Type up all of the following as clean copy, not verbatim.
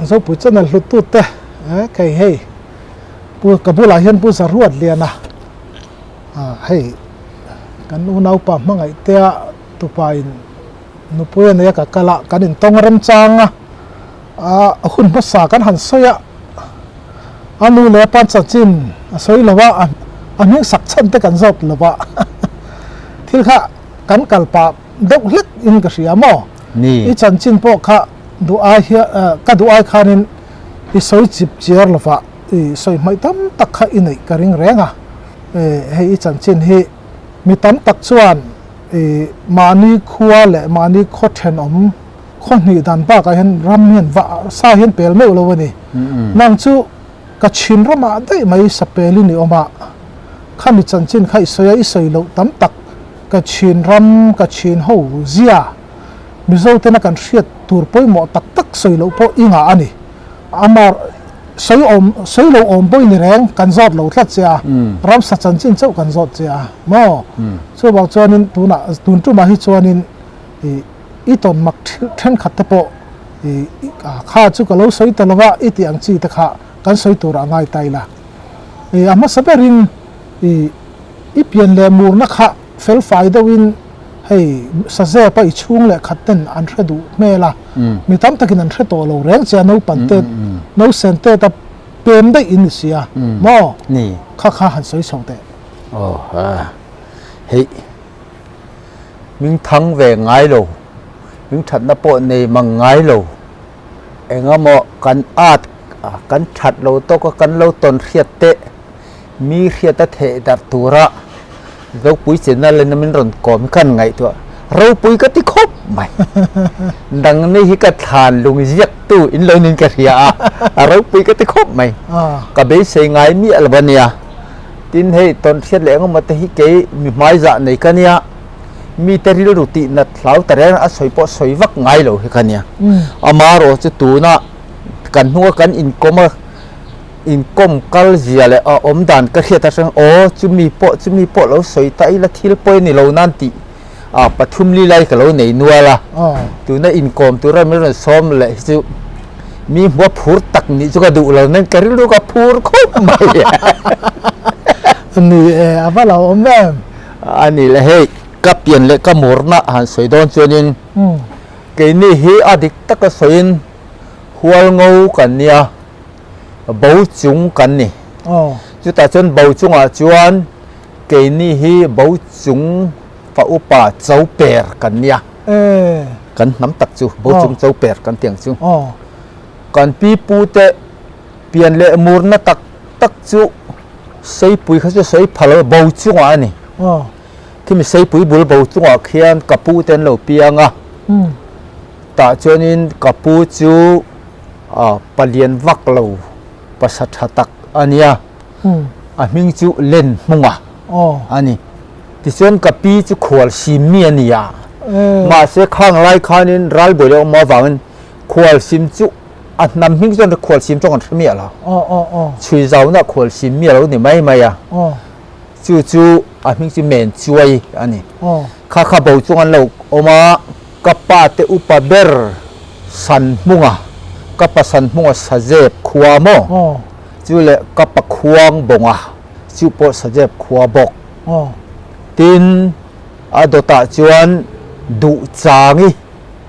Zopui channel hluttute kei hei pu ka bulah hian Pu Zaruatliana hei kan unaupa hmangaihtea tupa in nupui a nei a ka kal a kan intawng remchang a a hun hmasa kan han sawi a a nu leh a pa chanchin a sawi lo a a hming sak chhan te kan zawt lo a thil kha kan kal pah deuh hlek in ka hria maw i chanchin pawh kha duh ai hian ka duh ai khanin i sawi chip chiar lo va i sawi hmaih tam tak kha i neih ka ring reng a hei i chanchin hi mi tam tak chuan i mahni khua leh mahni khaw thenawm khaw hnih dan bakah hian ram hian va sa hian pel meuh lo a ni. Nang chu ka chhin ramah daih mai sa pelin i awm a, khami chanchin kha i sawi a, i sawi loh tam tak ka chhin ram, ka chhin ho zia Mizo tena kan hriat tur pawimawh tak tak sawi loh pawh i ngah a ni. Amar sawi awm sawi lo awm pawh i ni reng, kan zawt lo tlat che a, ramsa chanchin chauh kan zawt che a maw? Chuvang chuanin tunah tun tumah hi chuanin i i tawn mak thenkhat te pawh i kha chu ka lo sawi ta lova i tih ang chi te kha kan sawi turah ngai ta ila. I a hmasa berin i i pian leh murna kha felfai deuhin hei saze pa i chhung leh khat ten an hre duh hmel a, mi tam takin an hre tawh lo reng che a naupang te nausen te ta pem daih in ni sia maw? Kha kha han sawi chho teh. Aw hei Hming thang ve ngai lo, hming thatna pawh nei mang ngai lo. Engemaw kan at kan that lo tawk a kan lo tawn hriat teh, mi hriat a theh darh tura ropui chenna lena min rawn kawm hi khan ngaihtuah ropui ka ti khawp mai. Dang ni hi ka thlan lung ziak tu in lo nin ka hria a, a ropui ka ti khawp mai. Ka beisei ngai miah lo a nia. Tin hei tawn hriat leh engemaw te hi kei mi hmaizah nei ka nia, mite rilru tih nat hlau ta reng a sawi pawh sawi vak ngai lo hi ka nia. Amarawh chu tuna kan hnunga kan inkawm a, inkawm kal zia leh a awm dan ka hriat atang aw chumi pawh chumi pawh lo sawi ta ila thil pawi a ni lo nan tih a pathum li lai ka lo nei nual a. Tuna inkawm tura min rawn sawm leh hi chu Mi hmua phur tak nih chu ka duh lo nen ka rilru ka phur khawp mai. Ni e, a va lo awm em? A ni le hei, ka pian leh ka murna han sawi dawn chuanin keini hi a dik taka sawiin hualngo kan nia, bo chung kan ni. Chutah chuan bo chungah chuan keini hi bo chung fa upa cho per kan nia. Kan hnam tak chu bo chung cho per kan ti ang chu. Kan pi pu te pian leh murna tak tak chu seipui kha chu sei pha lo bo chungah a ni. Khimi seipui bul bo chungah khian ka pu te an lo piang a. Tah chuanin ka pu chu palian vak lo pasa tha tak a nia. A hming chu Len Hmunga a ni. Tichuan ka pi chu khual sim mi a ni a, mahse khang lai khanin ralbuai leh awm avangin khual sim chu a hnam hming chuan khual sim chu kan hre miah lo. Chhui zauna khual sim mi a lo ni mai mai a, chu chu a hming chu Men Chuai a ni. Kha kha bo chung an lo awm a, ka pa te upa ber San Hmunga, ka pa San Hmunga Sazep khua maw? Chu leh ka pa khuang bawnga chu pawh Sajep khua bawk. Tin, a dawtah chuan duh changi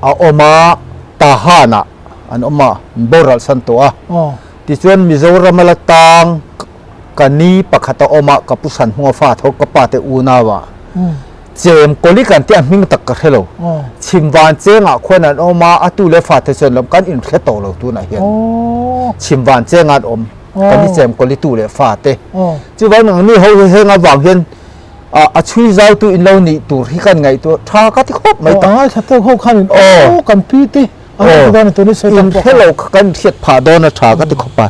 a awm a, Tahan-ah an awm a, an boral san tawh a. Tichuan Mizoram a la tang ka ni pakhat a awm a, ka pu Sanhmunga fa tho ka pa te unau-ah Chem Kawli kan tih a hming tak ka hre lo. Chhim van chengah khuan an awm a, a tu leh fa te chuan lawm kan inhre tawh lo tunah hian. Chhim van chengah an awm, kan i Chem Kawli tu leh fa te. Chuvang ang ni ho hi heng avang hian a chhui zau tu in lo nih tur hi kan ngaihtuah tha ka ti khawp mai tak. Aw, tha tawk ho khan in aw kan pi te an ti dawn a tuni sawi tak pawh. Inhre lo kha kan hriat phah dawn a tha ka ti khawp a.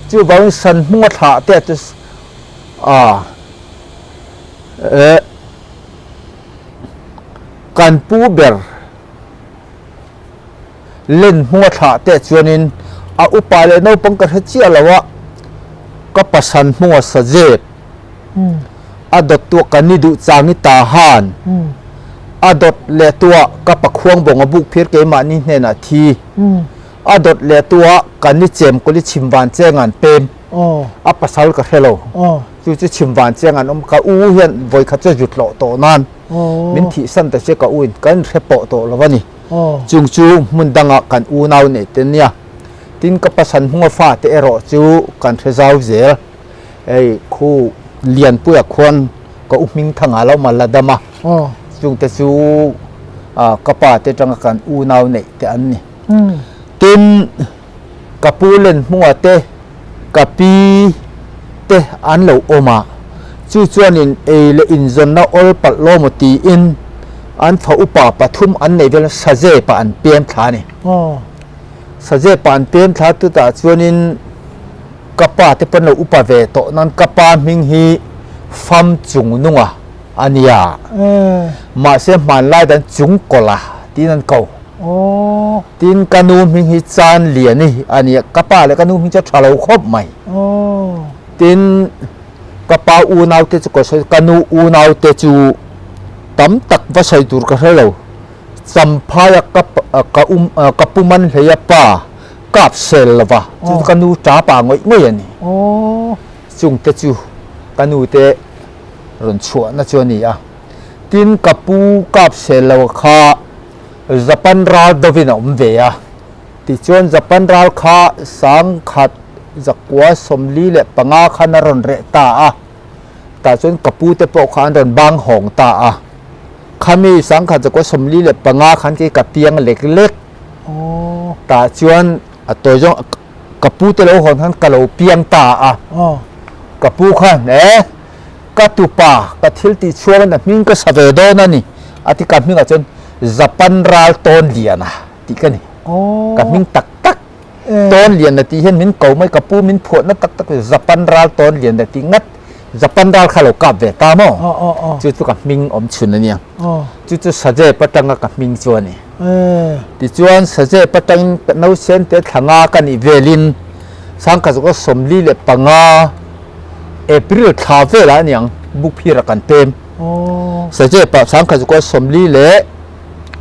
Chuvangin Sanhmunga thlah te chu a. Kan pu ber len hmung a thlah teh chuanin a upa leh naupang ka hre chiah lo a, ka pasan hmung a sa zep, a dawt tuah ka ni duh chang i ta han, a dawt leh tuah ka pakhuang bawng a buk phir keimahni hnenah thi. A dawt leh tua kan ni chem kawli chhim van cheng an pem. A pasal ka hre lo. Chu chu chhim van cheng an awm. Ka u hian vawikhat chu a zut loh tawh nan min thihsan ta che ka u in kan hre pawh tawh lo a ni. Chung chu hmun dangah kan unau neih te nia. Tin ka pasal hmunga fate erawh chu kan hre zau zel. Hei khu Lianpuia khuan ka u hming thang a lo ma la dam a. Chungte chu ka pa te atanga kan unau neih te an ni. Tin ka pu len hmunga te ka pi te an lo awm a, chu chuanin ei leh inzawnna awl palh lo maw tiin an fa upa pathum an neih vel Sazepa an pem thla a ni. Sazepa an pem thla chutah chuanin ka pa te pawn lo upa ve tawh nan ka pa hming hi Fam Chungnunga a nia. Mahse hmanlai dan Chungkawla tiin an ko. Tin ka nu hming hi Chan Liani a nia, ka pa leh ka nu hming chu a tha lo khawp mai. Tin ka pa unau te chu ka sawi, ka nu unau te chu tam tak va sawi tur ka hre lo. Champhaia ka ka um ka pu man hleia pa kap sel lova chu ka nu ta pa ngawih ngawih a ni. Chung te chu ka nu te rawn chhuahna chu a ni a. Tin ka pu kap sel lo kha Japan ral dovin a awm ve a. Tichuan Japan ral kha sangkhat zakua 45 khan a rawn reh ta a. Tah chuan ka pu te pawh kha an rawn bang hawng ta a. Khami sangkhat zakua 45 khan kei ka piang lek lek. Tah chuan a tawi zawng ka pu te lo hawn khan ka lo piang ta a. Ka pu khan e ka tupa ka thil tih chhuangin a hming ka sa ve dawn a ni a ti ka hmingah chuan Japan ral tawn liana tih ka ni. Ka hming tak tak tawn liana tih hian min ko mai ka pu min phuahna tak tak Japan ral tawn liana tih ngat Japan ral kha lo kap ve ta maw chu chu ka hming awm chhun a nia chu chu Sajep atanga ka hming chu a ni. Tichuan Sajep atangin nausen te thla nga ka nih velin sangkhat zawka 45 April thla velah a niang Bukphira kan pem. Sajepa sangkhat chu 40 leh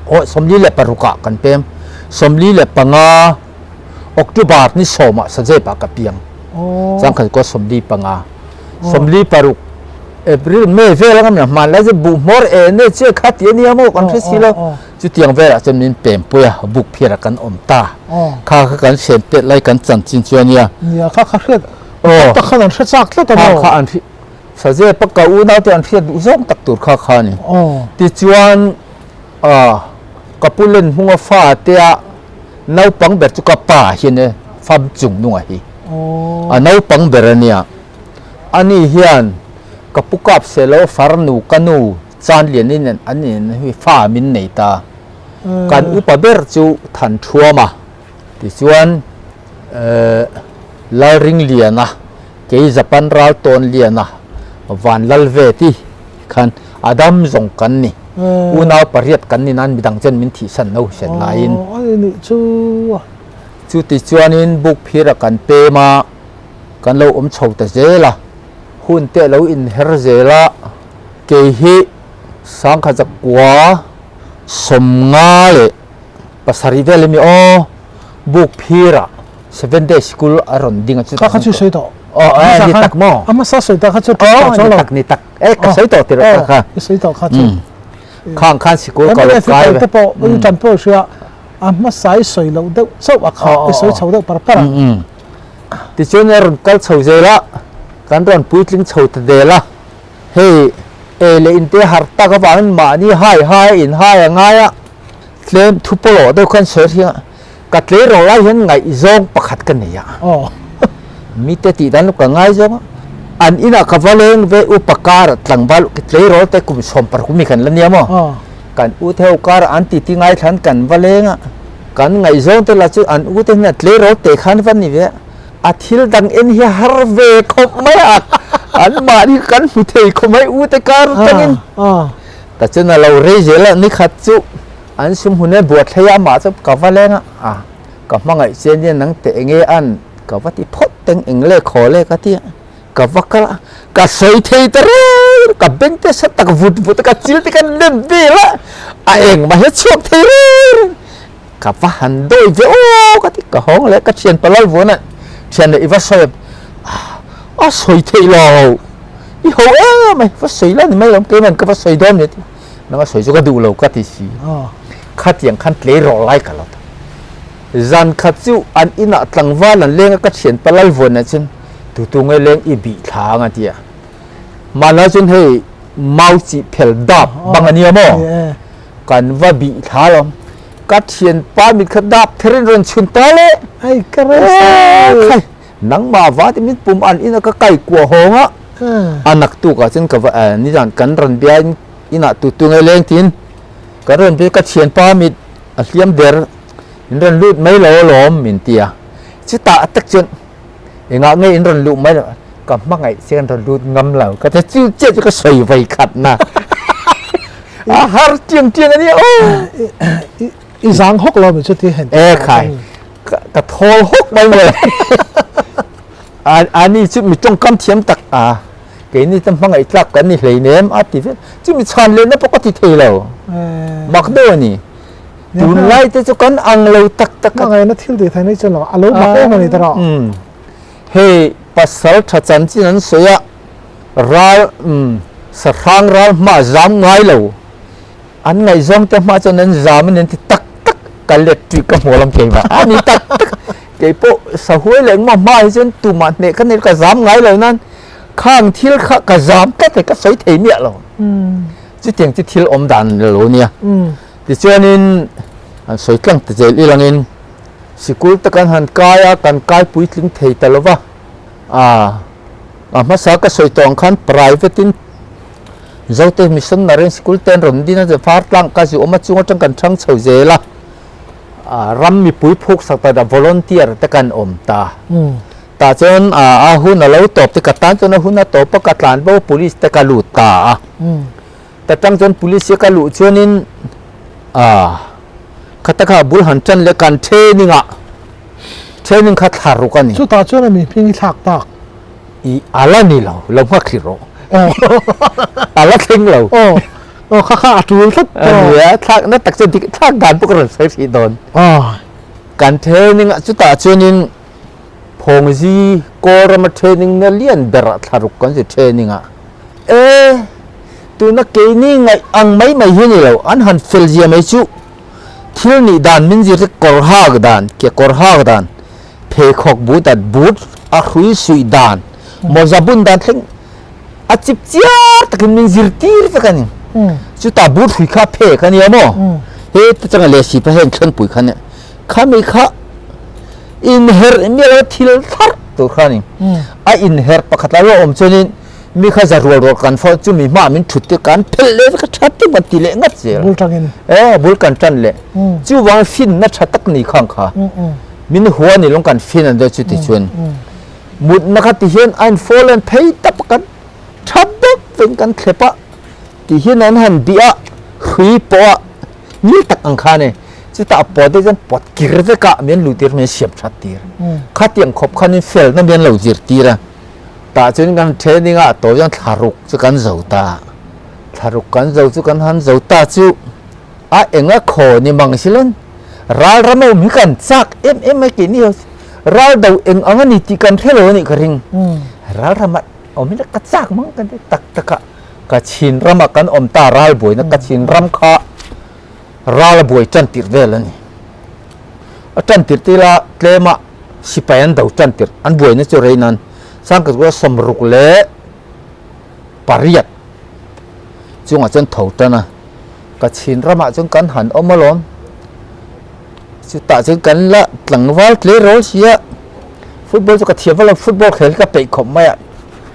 aw 46 ah kan pem. 45 October ni 10 ah Sajepa ka piang. Sangkhat chu 45. 46 April May vel anga mi hman lai chu buh hmawr e ne che kha ti ania maw kan hre si lo. Chutiang velah chuan min pem pui a Bukphira kan awm ta. Kha kha kan hren pet lai kan chanchin chu ania. Nia kha kha hriat Aw. Tak khan an hre chak tlat a maw? Kha an hri Saje pakka unau te an hriat duh zawng tak tur kha kha a ni. Aw. Tichuan ah ka pu len hmunga fa te a naupang ber chu ka pa hian e fam chung nunga hi. Aw. A naupang ber a nia. Ani hian ka pu kap se lo farnu ka nu Chanlian in an in hi fa min nei ta. Kan upa ber chu Thanṭhuama. Tichuan eh Lalringliana, kei Japan ral tawnliana, van lal ve ti khan a dam zawng kan ni. Unau pariat kan ni nan midang chuan min thihsan lo hriat laiin. Aw a nih chu. Chuti chuanin buk phira kan pem a, kan lo awm chho ta zel a, hun te a lo inher zel a, kei hi sangkhat zakua 57 vel emi aw buk phira. Seven day school a rawn ding a chu Kha kha chu sawi tawh. Aw a ni tak maw? A hmasa sawi ta kha chu tawh chuang lo. Ni tak ni tak. E ka sawi tawh tirh kha kha. I sawi tawh kha chu. Khang khan sikul ka lo kai ve. Te pawh i tan pawh hria a hmasa i sawi loh deuh chauh a kha i sawi chho deuh par par a. Tichuan a rawn kal chho zel a, kan rawn puitling chho ta del a. Hei e leh inte har tak avangin mahni hai hai a in hai a ngai a, tlem thu pawlawh deuh khan sawi hring a. Ka tleirawl lai hian ngaihzawng pakhat ka nei a. Mite tih dan ka ngaizawng a. An inah ka va leng ve upa kar tlangval tleirawl te kum 16 mi kan la nia maw. Kan u te ho kar an titi ngaithlan kan va leng a. Kan ngaihzawng te lah chu an u te hian tleirawl te khan va ni ve a. A thil dang en hi har ve khawp mai a. An mahni kan hmu thei khawp mai u te kar tangin. Ta chuan a lo rei zel a nikhat chu. An sum hun e buathlei a amah chu ka va leng a, a ka hmangaih che nia nang teh enge an ka va ti phawt teng eng le khaw le ka ti a, ka va kal a, ka sawi thei ta reng ka beng te sa tak vut vut a ka chil te ka nem vel a, a engmah hi a chhuak thei reng reng. Ka va han dawi ve aw ka ti ka hawng leh ka thian palal vuan a thian leh i va sawi a sawi theih lo i ho em mai va sawi la ni mai lo keiman ka va sawi dawn ni nang a sawi chu ka duh lo ka ti si khatiang khan tlei rawh lai ka lo ta zan khat chu an inah tlangval an leng a ka thian palal vuan ah chuan tutu nge leng i bih thla ang a ti a Hmanlai chuan hei mau chi phel dap bang a nia maw? Kan va bih thla lo. Ka thianpa mit kha dap therin rawn chhun ta le. Ai ka rei sa. Khai nangmah va ti min pum an ina ka kai kua hawng a. A naktuk ah chuan ka va nizan kan rawn bia in inah tu tu nge leng tiin kan rawn bia ka thianpa mit a hliam der in rawn lut mai lo alawm min ti a. Chutah tak chuan Engah nge in rawn luh mai loh? Ka hmangaih che an rawn lut ngam lo. Ka ti chu chiah chu ka sawi vai khat na. A har tiang tiang a nia aw. I zang hawk lo mi chu ti hen. E khai. Ka thawl hawk mai mawle. A ni chu mi tawngkam thiam tak a. Keini te hmangaih tlak kan ni hleinem a ti vel. Chu mi chhan lehna pawh ka ti thei lo. Mak deuh a ni. Tunlai te chu kan ang lo tak tak a. Hmangaihna thil tih theih mai chuan lo a lo mak em a ni tawh. Hei pasal tha chanchin an sawi a, ral sahrang ral hma zam ngai lo. An ngaihzawng te hma chuan an zam a ni an ti tak tak ka let tih ka hmu lam keimah a ni tak tak. Keipawh sahuai leh engmah hma hi chuan tumah hneh ka nei ka zam ngai lo nan khang thil kha ka zam tlat e ka sawi thei miah lo. Chutiang chu thil awm dan lo nia. Tichuanin han sawi tlang ta zel ilangin sikul te kan han kai a, kan kai puitling thei ta lo va. A a hmasa ka sawi tawh ang khan private in Zote Missionary Sikul te an rawn din a, far tlang ka zu awm a chung atang kan thang chho zel a. A ram mipui phuk sak ta da volunteer te kan awm ta. Tah chuan a hun a lo tawp te ka tan chuan a hun a tawp a ka tlan bo police te ka lut ta a. Ta tang chuan police hi ka luh chuanin ah khata kha bul han tan leh kan training ah training kha thla ruk a ni. Chutah chuan a mi hming hi thlak tak. I ala ni lo, lo nghak thlir rawh. A la thleng lo. Aw, aw kha kha a tul tlat tawh. A ni a, thlak na tak chuan dik thlak dan pawh ka rawn sawi hrih dawn. Kan training ah chutah chuanin Phawngzi Kawlrama training na lian berah thla ruk kan zi training ah. E, tuna keini ngaih ang mai mai hi ni lo, an han fel zia mai chu thil nih dan min zir te kawr hak dan, ke kawr hak dan, pheikhawk but dat but a hrui suih dan, mawza bun dan thleng a chip chiar takin min zir tir vek a ni. Chutah but hrui kha phek a nia maw? He te changa leh si pha heng thlenpui kha nia. Khami kha inherh mial a thil thar tur kha a ni. A inherh pakhat lai lo awm chuanin Mi kha za rual rual kan fo chu mi hma min thut te kan phelh leh vek a tha te kan ti leh ngat zel. Bul tangin. E bul kan tan leh. Chuvang fin na tha tak ni khang kha. Min hua ni long kan fin an chu ti chuan. Mut na kha ti hian a in fall an phei tap kan tha bawk ven kan thlep a. Ti hian an han bih a hrui pawh a ngil tak ang kha ni. Chutah pawt te chuan pawt kir vek a min luh tir min siam that tir. Khatiang khawp khan in fel na min lo zir tir a. Tah chuan kan training ah tawh chuan thla ruk chu kan zo ta. Thla ruk kan zo chu kan han zo ta chu a eng a khaw ni mang silen ral ram a awm hi kan chak em em mai keini ho ral do eng ang a ni tih kan hre lo a nih ka ring. Ral ram a awm hi ka chak mang kan ti tak tak a Kachin ram ah kan awm ta ral buaina Kachin ram kha ral a buai tan tirh vel a ni. A tan tirh tila tlem ah sipai an do tan tirh an buaina chu rei nan Sangkhat 68 chungah chuan tho tan a, Kachin ramah chuan kan han awm alawm. Chutah chuan kan la tlangval tle rawl si a, football chu ka thiam vak lo, football khel hi ka peih khawp mai a,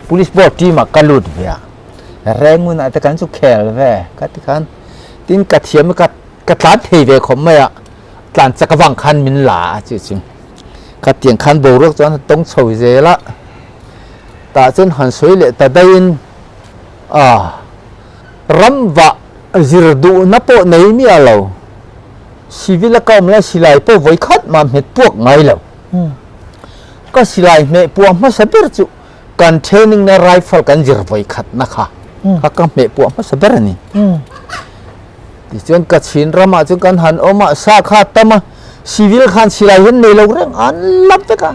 police ball team ah ka lut ve a, Rengun ah te kan chu khel ve ka ti khan, tin ka thiam ka ka tlan thei ve khawp mai a, tlan chak avang khan min la a chu chu. Khatiang khan boruak chuan a tawng chho zel a, tah chuan han sawi leh ta daihin ah ram vah zir duhna pawh nei miah lo, civil a ka awm lai silai pawh vawi khat mah hmet puak ngai lo. Ka silai hmeh puah hmasa ber chu kan training na rifle kan zir vawi khat na kha kha ka hmeh puah hmasa ber a ni. Tichuan Kachin ramah chuan kan han awm a, sa kha a tam a. Civil khan silai hian nei lo reng an la vek a.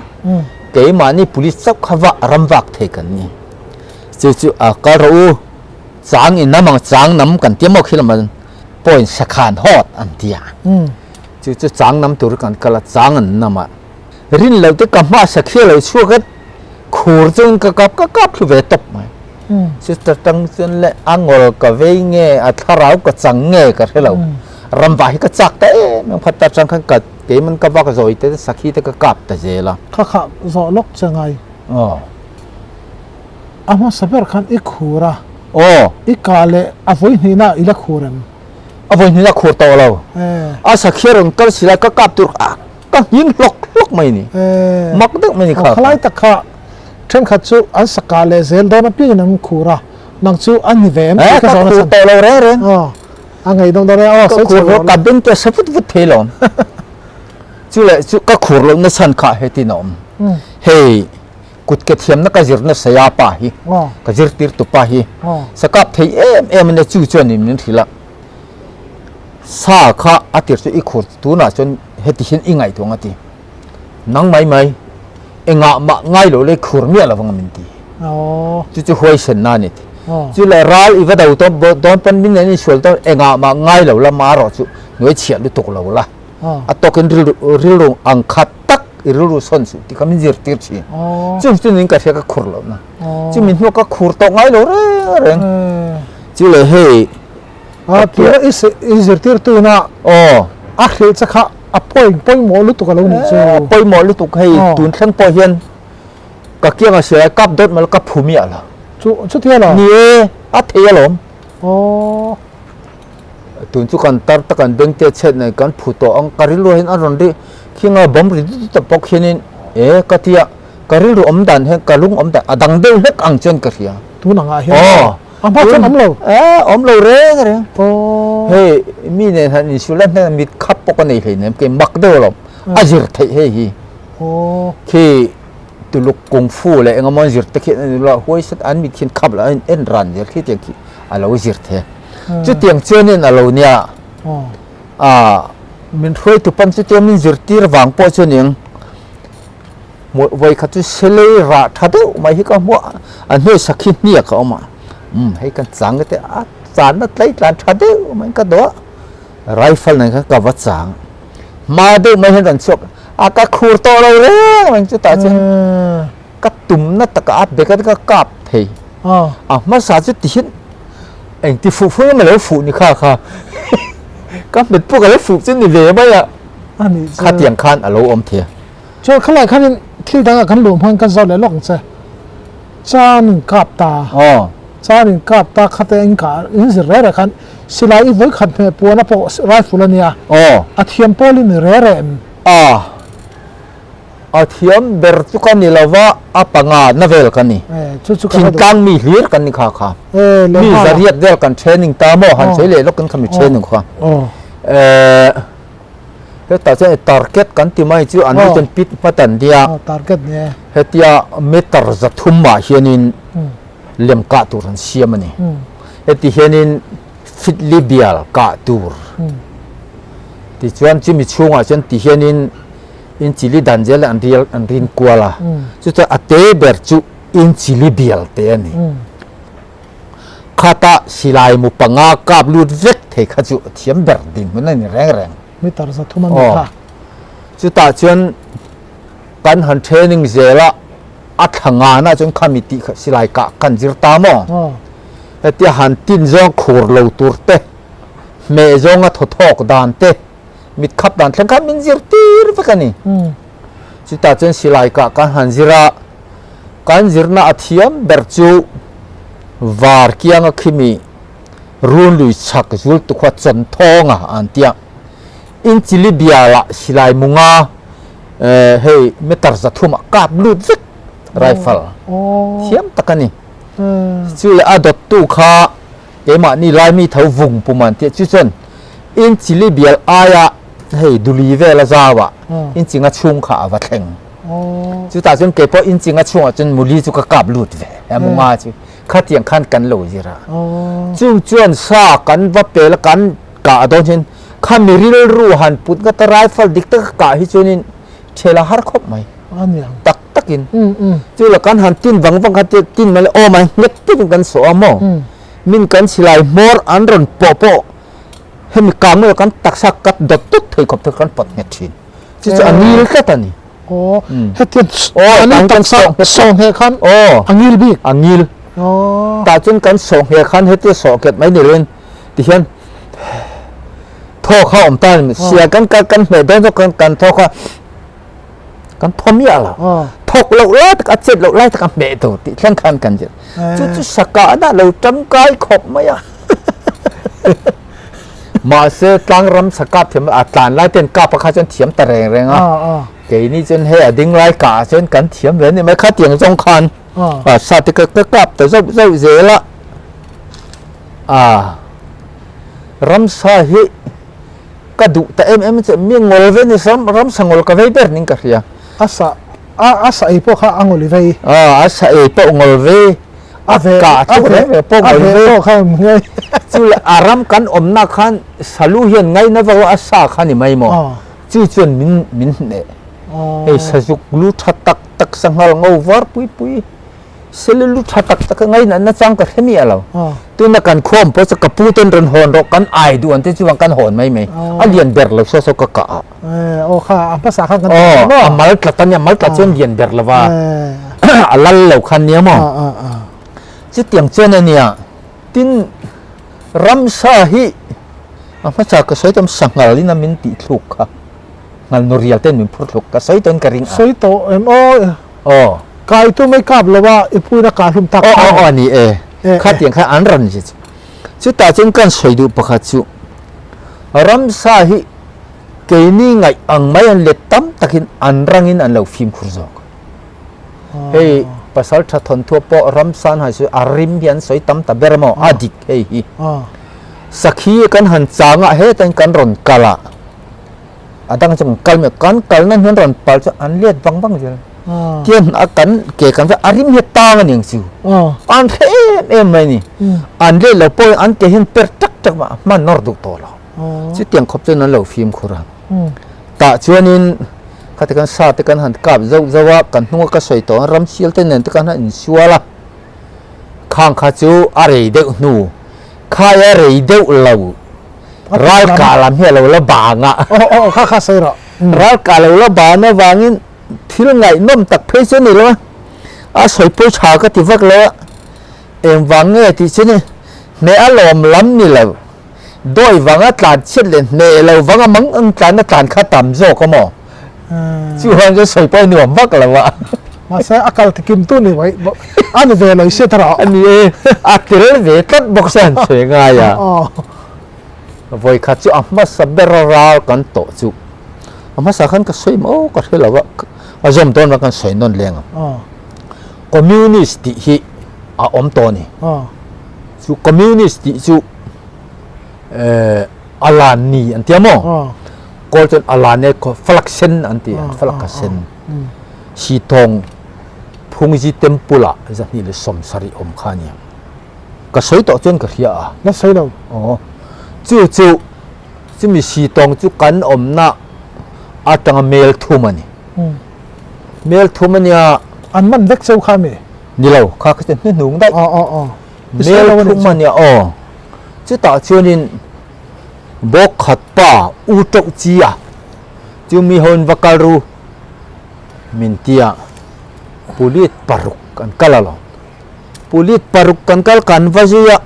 Keimahni police chauh kha vah ram vak thei kan ni. Chu chu a kal rawh u chang in nam ang chang nam kan tia maw khi lam ah point sakhan hawt an tia. Chu chu chang nam tur kan kal a chang an nam a. Rin lo te ka hma sakhi lo chhuak a khur chuan ka kap ka kap thlu ve tawp mai. Chu ta tang chuan le a ngawl ka vei nge a thlarau ka chang nge ka hre lo. Ramva hi ka chak ta em em khat ta tang khan ka keiman ka vak zawi te sakhi te ka kap ta zel a. Kha kha zawh lawk che ngai. Aw. A hmasa ber khan i khur a. Aw. I kah leh a vawi hnihna i la khur em? A vawi hnihna khur tawh lo. A sakhi a rawn kal si lai ka kap tur a ka nghing hlawk hlawk mai ni. Mak deuh mai ni kha. Khalai tak kha thenkhat chu an sakah leh zel dawn apiangin an khur a, nang chu a ni ve em tih ka zawhna chhan. Ka khur tawh lo reng reng. Aw. A ngei dawng dawn e. Aw sawi chho rawh. Ka beng te a sa vut vut thei lo. Chu leh chu ka khur lohna chhan kha hetin a awm. Hei kut ke thiamna ka zirna saya pa hi ka zirtir tu pa hi sakap thei em em ania chu chuan in min hrilh a sa kha a tir chu i khur tunah chuan heti hian i ngaihtuah ang a ti nang mai mai engah mah ngai lo leh khur miah lovang a min ti chu chu huaisen na a ni ti chu leh ral i va do dawn pawn min nen insual dawn engah mah ngai lo la marawh chu hnuai chhiah lutuk lo la. A tawkin rilru ang khat tak i rilru sawn suh tih kha min zirtir thin. Chung chu nin ka hria ka khur loh na. Chu min hnuah ka khur tawh ngai lo reng reng. Chu leh hei A tura i zirtirtu ina a hrilh che kha a pawimawh lutuk a lo nih chu. A pawimawh lutuk hei tun thleng pawh hian ka kianga silai kap dawt mai lo ka phu miah lo. Chu chutia lo? Ni e, a thei alawm. Tun chu kan tar tak an beng te chhet nei kan phu tawh ang ka rilru hian a rawn ri khing a bawm ri dut dut a bawk hianin e ka tia ka rilru awm dan hian ka lung awm dan a dang deuh hlek ang chuan ka hria. Tun angah hian aw a hma chuan awm lo. E awm lo reng reng. Hei mi nen han insulh a hnen mit khap pawh ka nei hleinem kei mak deuh alawm a zir theih hei hi. Khi tuluk kung fu leh engemaw an zir te khi an inla huai sat an mit khian khap loh a en ran zel khi tiang khi a lo zir thei a. Chutiang chuanin a lo nia a min hruaitu pan chutia min zirtir vang pawh chuanin vawikhat chu selei rah tha deuh mai hi ka hmu a, a hnuai sakhi hniak a awm a, umm hei kan chang te a channa tlai tlan tha deuh mai ka dawh a, rifle nen khan ka va chang hma deuh mai hian rawn chhuak a ka khur tawh lo reng reng chutah chuan ka tumna takah a bag a ka kap thei a hmasa chu ti hian engti fuh fuh emaw lo fuh ni kha kha ka hmet pawh ka lo fuh chu ni ve mai a khatiang khan a lo awm thei a. Chuan khalai khanin thil dangah kan luh hman kan zawt leh lawk ang che chan in kap ta chan in kap ta khate in kah in zir reh reh khan silai i vawi khat hmeh puan a pawh rifle a nia a thiam pawl in reh reh em? A thiam ber chu ka ni lo va, a panga na vel ka ni. Thingtlang mi hlir kan ni kha kha. Mi zariat vel kan training ta maw han sawi leh lawk in kha mi training kha. Hetah chuan target kan ti mai chu an ni chuan pit hmat an nia. Hetia meter zathum ah hianin lem kah tur an siam a ni. Heti hianin fitli bial kah tur. Tichuan chumi chhungah chuan ti hianin in chili dan zel an rial an rin kual a chu chuan a te ber chu in chili bial te a ni khata silai mu panga kap lut vek thei kha chu a thiam ber ding hmun a ni reng reng meter za thum a ni kha chutah chuan kan han training zel a a thla ngana chuan khami tih kha silai kah kan zir ta maw hetia han tin zawng khur lo tur te hmeh zawnga thaw thawk dan te mit khap dan thleng khan min zir tir vek a ni. Chutah chuan silai kah kan han zir a, kan zirna a thiam ber chu var kianga khimi run lui chhak zul tukhua chawn thawnga an tia. In chili bialah silai munga hei meter zathum ah kap lut vek rifle thiam tak a ni. Chu leh a dawttu kha Keimahni Laimi tho vung pum an tih chu chuan in chili bial aia hei duli vel a zau ah in chinga chhung kha a va thleng. Chutah chuan kei pawh in chinga chhungah chuan muli chu ka kap lut ve a munga chu khatiang khan kan lo zir a. Chung chuan sa kan va pel a kan kah dawn hian. Khami rilru han put ngata rifle dik taka kah hi chuanin thel a har khawp mai. Tak takin. Chu la kan han tin vang vang kha tin mai le aw mai nghet takin kan sawh a maw? Min kan silai hmawr an rawn pawh pawh hemi kang lo kan taksa kat dawt dawt thei khawp te kan pawt nghet thin. Chu chu a ngil tlat a ni. Aw hetiang an in taksa sawh ngheh khan a ngil bik. A ngil. Tah chuan kan sawh ngheh khan hetia sawh nghet mai ni loin tihian thaw kha awm ta a ni. Sia kan kan hmeh dawn zawk khan kan thaw kha kan thaw miah lo. Thawk loh lai tak a chet loh lai tak a hmeh tur tih thleng khan kan zir. Chu chu saka dah lo tangkai khawp mai a. Mahse tlang ram sakap thiam a tlan lai ten kap a kha chuan thiam ta reng reng a. Keini chuan hei a ding lai kah chuan kan thiam ve a ni mai khatiang zawng khan a sa te ka kap ta zauh zauh zel a. A ramsa hi ka duh ta em em che mi ngol ve ni ram ramsa ngol ka vei ber ning ka hria. A sa a a sa ei pawh kha a ngol i vei. A a sa ei pawh ngol ve a ve ka a chu ve reng reng pawh a ngol ve ve. pawh kha nge. Chu le a ram kan awmna khan salu hian ngaina vak a sa kha ni mai maw. Chu chuan min min hneh. Hei sazuk lu tha tak tak sanghal ngo var pui pui. Sele lu tha tak tak a ngaina nachang ka hre miah lo. Tuna kan khawm pawh chu ka pu ten rawn hawn rawh kan ai duh an te chuan kan hawn mai mai. A lian ber lo saw saw ka kah a. Aw kha a hmasa khan kan tih maw? A mal tlat a nia, mal tlat chuan lian ber lo va. A lal lo khan nia maw? Chutiang chuan a nia. Tin ramsa hi a hmasa ka sawi tawh sanghal in a min tih thluk kha. Ngal nu rial ten min phur thluk ka sawi tawhin ka ring a. Sawi tawh em aw. Aw. Kai tu mai kap lo a i puina ka hlum tak khan. Aw aw aw ni e. Khatiang khan an rawn zit. Chutah chuan kan sawi duh pakhat chu ramsa hi keini ngaih ang mai an let tam takin an rangin an lo fimkhur zawk. Hei pasal tha thawnthu pawh ramsa an han sawi a rim hi an sawi tam ta ber maw a dik hei hi. Sakhi kan han chang a hetain kan rawn kal a. A dang chu kan kal mai kan kalna hian rawn pal chu an let vang vang zel tian a kan ke kan a rim hi tang a ni ang chu an hre em em mai ni an let lo pawhin an ke hian per tak tak mah hman nawr duh tawh lo chutiang khawp chuan an lo fimkhur a tah chuanin khati khan sa te kan han kap zauh zauh a kan hnunga ka sawi tawh ang ramsial te nen te khan han insual a khang kha chu a rei deuh hnu khai a rei deuh lo. Ral kah lam hi a lo la bang a. Aw aw kha kha sawi rawh. Ral kah lo la ban avangin thil ngaihnawm tak phei chu a ni lo a, a sawi pawi tha ka ti vak lo a, engvang nge tih chu ni hneh a lawm lam ni lo, dawi vanga tlan chhiat leh hneh lo vanga mang ang tlan a tlan kha tam zawk a maw? Chuan chu sawi pawi nuam vak lo a. Mahse a kal tikim tu ni mai a ni ve lo i hriat erawh. A ni e, a tel ve tlat bawk se han sawi ngai a. Vawi khat chu a hmasa ber a ral kan tawh chu a hmasa khan ka sawi maw ka hre lo a, a zawm dawn vang kan sawi nawn leng ang. Communist tih hi a awm tawh a ni. Chu communist tih chu a lan ni an tia maw? Kawl chuan a lan e falak sen an ti a, falak a sen. Sitawng Phungzi Temple ah 270 awm kha a ni ang. Ka sawi tawh chuan ka hria a. La sawi lo. Aw. Chu chu chumi Sitawng chu kan awmna atanga mel thum a ni. Mel thum a nia. An man vek cheu kha mi? Ni lo, kha kha chu hnuhnung daih. Aw aw aw. Mel thum a nia aw. Chutah chuanin Bawk khat pa U Tauh Chi a chu mi hoin va kal ru min tia pulit paruk an kal alawm. Pulit paruk kan kal kan va zui a,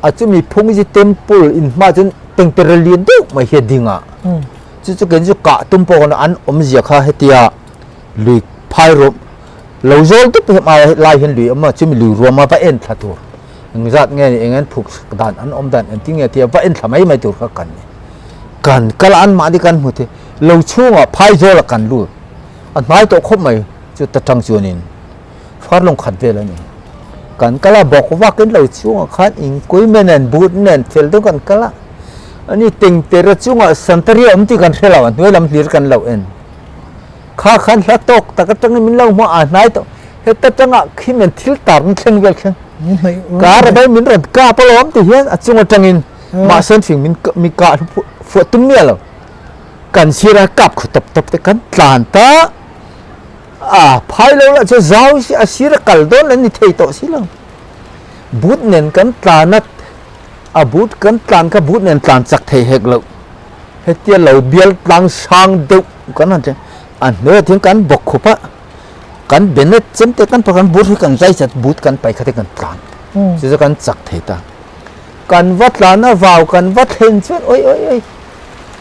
a chumi Phungzi Temple in hma chuan tengtere lian deuh mai hi a ding a, chu chu keini chu kah tum pawh khan an awmzia kha hetia lui phai ruam lo zawl dup hi lai hian lui a awm a, chumi lui ruam a va en thla tur. Engzat nge ni eng an phuk dan an awm dan engtin nge tia va en thla mai mai tur kha kan ni. Kan kal a anmahni kan hmu thei lo chhungah phaizawl ah kan lut a hnai tawh khawp mai chu ta tang chuanin far lawng khat vel a ni. Kan kal a bawk vakin lo chhungah khan inkui nen but nen fel deuh kan kal a ani tengtera chungah santaria awm tih kan hre lo a hnuai lam hlir kan lo en. Kha khan hla tawk tak atangin min lo hmu a hnai tawh heta tangah khi men thil tar na thleng vel khen kar a bai min rawn kap alawm ti hian a chung atangin mahse an fing min mi kah Fuh tum miah lo. Kan sir a kap khu tawp tawp te kan tlan ta a phai lo lah chu zau si a sir a kal dawn an ni thei tawh si lo. Boot nen kan tlan a a boot kan tlan kha boot nen tlan chak thei hek lo. Hetia lo bial tlang sang deuh kan han thleng a hnuaiah hian kan bawk khup a kan benet chem te kan kan boot hi kan zai chat boot kan pai kha te kan tlan chu chu kan chak thei ta. Kan va tlan a vau kan va thlen chuan oi oi oi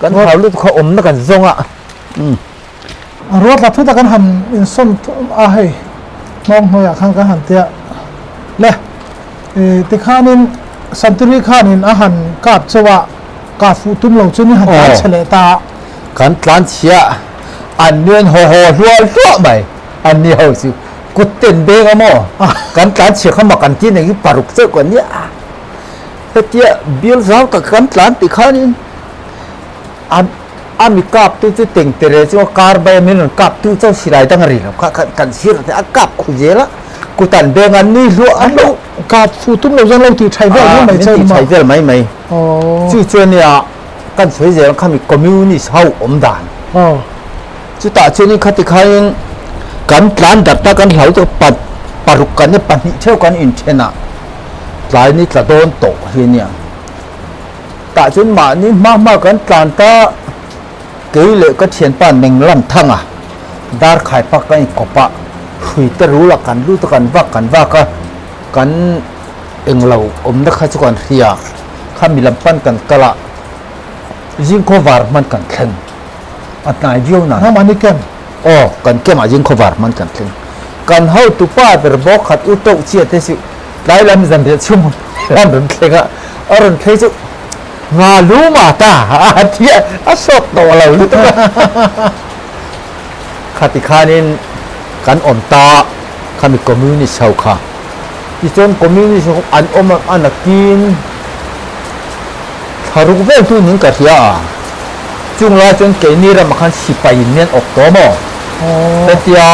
kan hlau lutuk kha awmna kan zawng a. A ruat la thuta kan han insawn a hei hnawng hnuaiah khan kan han tia le tikhanin Santiri khanin a han kap chauh a kah fuh tum lo chuan i han tlan chhe leh ta a. Kan tlan chhia an nuan haw haw hluah hluah mai an ni ho chu kut ten beng a maw kan tlan chhia kha mak an ti nei hi paruk chauh kan nia hetia bial zau tak kan tlan tih khanin an a mi kap tu chu teng tere chu kar bai a min rawn kap tu chauh silai dang a ri lo kha khan kan sir te a kap khu zel a kut an beng an nui hluah a hluah kap fu tum lo chuan lo tih thai vel mai mai chauh min tih thai vel mai mai chu chuan nia kan sawi zel kha mi communist ho awm dan chutah chuanin khati khain kan tlan darh ta kan hlau tawh pa paruk kan e pahnih theuh kan inthen a tlai ni tla dawn tawh hi ania tah chuan mahni hma hma kan tlan ta kei leh ka thianpa Nenglam Thanga dar khai pak kan inkawp a hrui te rul a kan lut a kan vak kan vak a kan englo awmna kha chu kan hria kha mi lam pan kan kal a zingkhaw var hman kan thleng a hnai viau nan. Ram an i kem. Aw, kan kem ah zingkhaw var hman kan thleng. Kan hotu pa ber bawk khat u toh chiah te chu tlai lam zanriah chhung an rawn thleng a, a rawn thleng chu nga lu ma ta a ti a, a sawt tawh lo lutuk a. Khati khanin kan awm ta khami communist ho kha. Tichuan communist ho an awm a nakin thla ruk vel hnu ning ka hria a, chung lai chuan keini ramah khan sipai in mian awk tawh maw? Hetia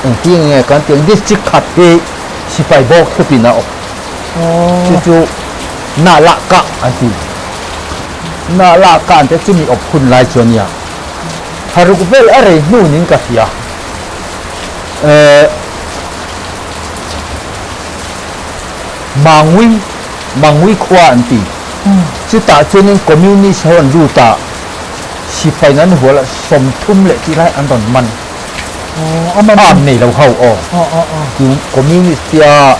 engtin nge kan tih ang district khat hi sipai bawk thupin a awk. Chu chu na lah kah an ti. Na lah kah an ti a chumi awp hun lai chu a nia. Thla ruk vel a rei hnu ning ka hria. Mangui, Mangui khua an ti. Chutah chuanin Communist ho an lut a, sipain an hual a, 30 leh tih lai an rawn man. Arm nei lo ho aw. Communist tia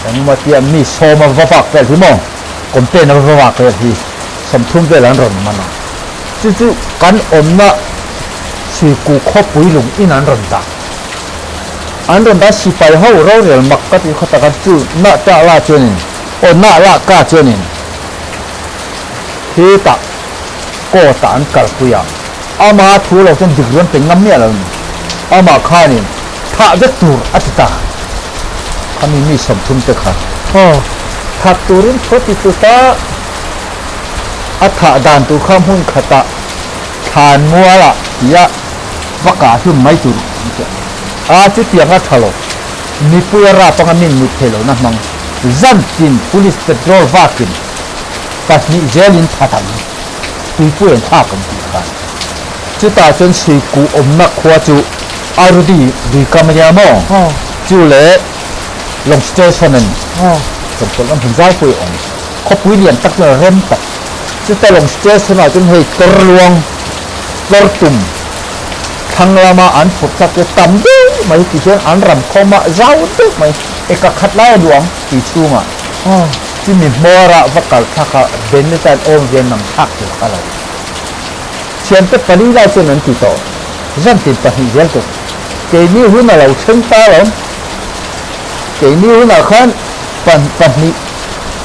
engemaw tia mi sawma va vak vel hi maw, campaign a va vak vel hi 30 vel an rawn man a. Chu chu kan awmna Suiku khawpui lung in an rawn dah. An rawn dah sipai ho rorel mak ka tih khaw taka chu nah ta la chuanin aw nah lah ka chuanin hetah court ah an kalpui a, ama thu lo chuan degree an pe ngam miah lo ni. Amah khanin thah vek tur a ti ta. Khami mi 30 te kha that turin thu a ti tut a, a thah dan tur kha hmun khatah thlan mualah tia va kah hlum mai tur a chutiang a tha lo. Mipui a rap anga min mut thei lohna hmang zantin police patrol vakin pahnih zelin that ang tuipui an thlak ang tih khan chutah chuan Suikuh awmna khua chu Arudi Luikam a nia maw chu leh Long Station a ni chawmchawlh lam hmun zaipui a awm khawpui lian tak chuan a rem tak chuta Long Station ah chuan hei tlawr luang tlawr tum thlang lama an phurh thlak chu tam deuh mai tih hian an ram khawm a zau deuh mai eka khat lai a luang tui chhungah chumi hmawrah va kal thlak a ben atan awm ve nam thlak tur a lo thiante pali lai chuan an ti tawh zan tin pahnih zel tur keini hun a lo thleng ta alawm keini hunah khan pahnih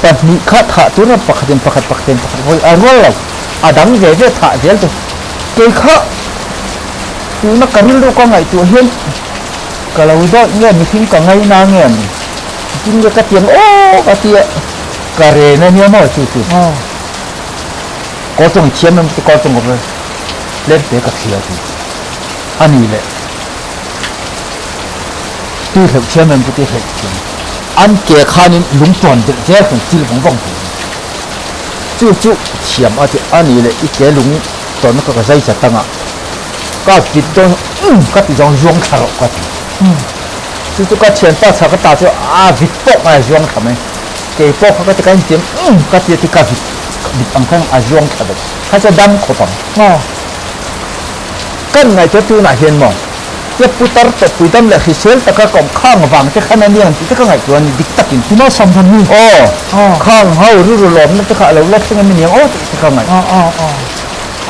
pahnih kha thah tur a pakhatin pakhat pakhatin pakhat vawi a rual lo a dang ve ve thah zel tur. Kei kha tuna ka rilru ka ngaihtuah hian ka lo dawt nge mihring ka ngaina nge an tin nge ka tiang aw ka tia ka ren a nia maw chu chu kawr tawng i thiam em kawr tawng ka tlem te ka thlia chu a ni leh tui hleuh thiam em ka ti hleuh thiam an ke khanin lung tawn belh zel kan chil vawng vawng thei. Chu chu thiam a ti a ni leh i ke lung tawnna ka ka zai chat anga ka vit dawn umm ka ti zawng zuang thla rawh ka ti. Chu chu ka thianpa chhak a ta chu a vit pawh ngai a zuang thla mai. Kei pawh kha ka ti ka intiam umm ka ti a ti ka vit vit ang khan a zuang thla vek. Kha chu a dam khawp ang. Kan ngaihtuah tunah hian maw tia putar tawpui dam leh hrisel taka ka awm khang vang te khan a nia han tih te ka ngaihtuah a ni dik takin. Tina sam than hi. Aw khang ho rilru lawmna te kha a lo la thleng em aniang aw tih te ka ngaih.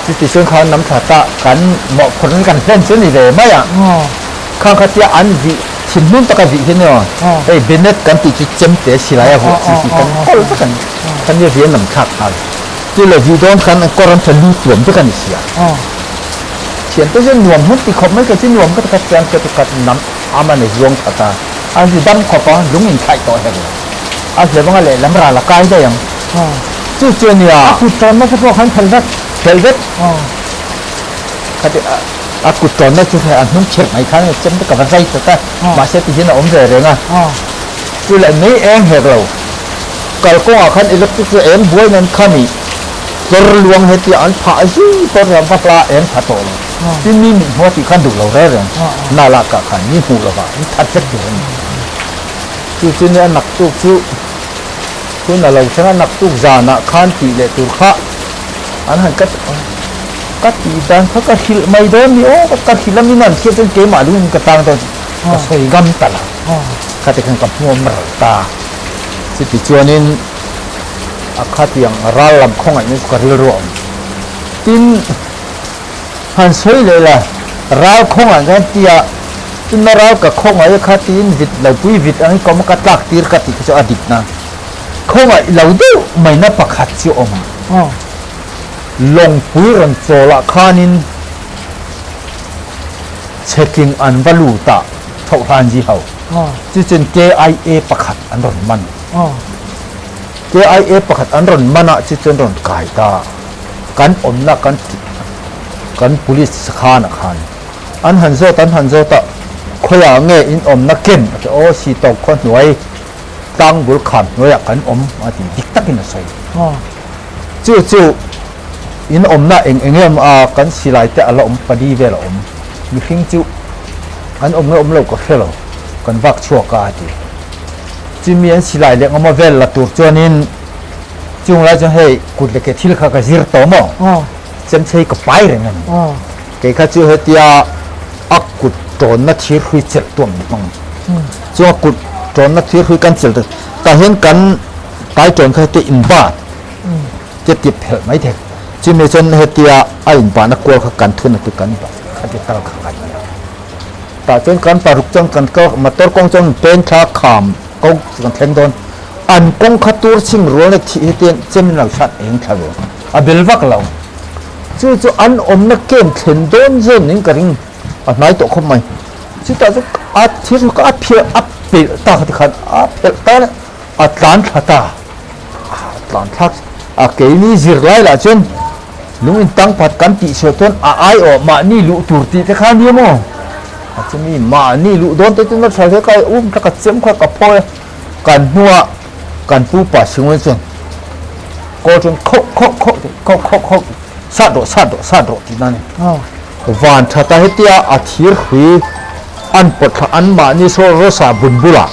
Chuti chuan khan nam thla ta kan mawhphurhna kan hlen chu a ni ve mai a. Khang kha tia an vih thinhnun taka vih hi nia hei Benet kan tih chu chemte silai a vuah chi hi kan kawl vek a ni. Khan nia vi an nam thlak nghal. Chu leh vih dawn khan an kawr an tha lu tuam vek a ni sia. Thian te chuan nuam hmun ti khawp mai ka chu nuam ka ti khat chuan ka ti khat nam ama nei zuang tha ta. An ri dam khawp a lung in thlaih tawh hek lo. A hlep anga lehlam ral a kai daih ang. Chu chu a nia. A kut tawnna te pawh khan phelh vek. Phelh vek. Khati a kut tawnna chu hei a hnung chirh mai khan chem te ka va zai ta ta. Mahse ti hian a awm ve reng a. Chu leh mei eng hek lo. Kalkawngah khan electric chu eng buai nan khami tlawr luang heti an phah zui pawh ram va hla eng tha tawh lo. Tin mi mit hmuh a tih khan duh lo reng reng. Na lakah khan mi hmuh lovah an that vek tur a ni. Chu chu nia naktuk chu hun a lo thleng a, naktuk zanah khan tih leh tur kha an han ka ka tih dan kha ka hrilh mai dawn ni aw, ka hrilh a min an hriat chuan keimah lungin ka tang dawn ka sawi ngam ta lo. Khati khan ka hmuam ral ta. Chuti chuanin a khatiang ral lam khawngaihna chu ka rilru a awm. Tin, han sawi leh la, ral khawngaih khan tia chuna ral ka khawngaih a kha tiin vit lo pui vit angin ka awm a, ka tlak tir ka tih kha chu a dik na. Khawngaih lo deuh maina pakhat chu a awm a. Lawngpui rawn chawlah khanin chhetling an va lut a, Thohlanji ho. Chu chuan KIA pakhat an rawn man. KIA pakhat an rawn man a, chu chuan rawn kai ta. Kan awmna kan kan police sakhanah khan an han zawt an han zawt a, khawiah nge in awmna ken a ti aw si tawk khaw hnuai tlang bul kham hnuaiah kan awm a ti dik takin a sawi. Chu chu in awmna eng eng em a kan silai te a la awm pali vel a awm. Mihring chu an awm nge awm lo ka hre lo, kan vak chhuak a a ti. Chumi an silai leh ngawma vel la tur chuanin chung lai chuan hei kut leh ke thil kha ka zir tawh maw? Chemchei ka pai reng a ni. Kei kha chu hetia a kut tawnna thir hrui chelh tuam ni hmang. Chung a kut tawnna thir hrui kan chelh tah hian kan tai tawn kha hetia inbat te ti phelh mai thei. Chumi chuan hetia a inbahna kual kha kan thun a ti kan bah kha ti tal kha kan nia. Tah chuan kan paruk chuan kan kal motor kawng chuan pen thla kham kawng chu kan thleng dawn. An kawng kha tur chhing rual na thih hetian chem in lo hrat eng thla ve. A bel vak lo. Chu chu an awmna kem thlen dawn zawn in ka ring a hnai tawh khawp mai. Chutah chu a thil chu a phiah a pelh ta kha tikhan a phelh ta le a tlan thla ta. A tlan thlak a keini zirlai lah chuan lung in tang phat kan tih suah chuan a ai awh mahni luh tur tih te kha nia maw? A chumi mahni luh dawn te chu na tha hle kai um kha ka chem kha ka phawi a kan hnua kan pu pa Singawi chuan kawl chuan khauh khauh khauh tih khauh khauh khauh sat rawh sat rawh sat rawh tih na ni. Van tha ta hetia a thir hrui an pawt thla an mahni saw rawsa bun bulah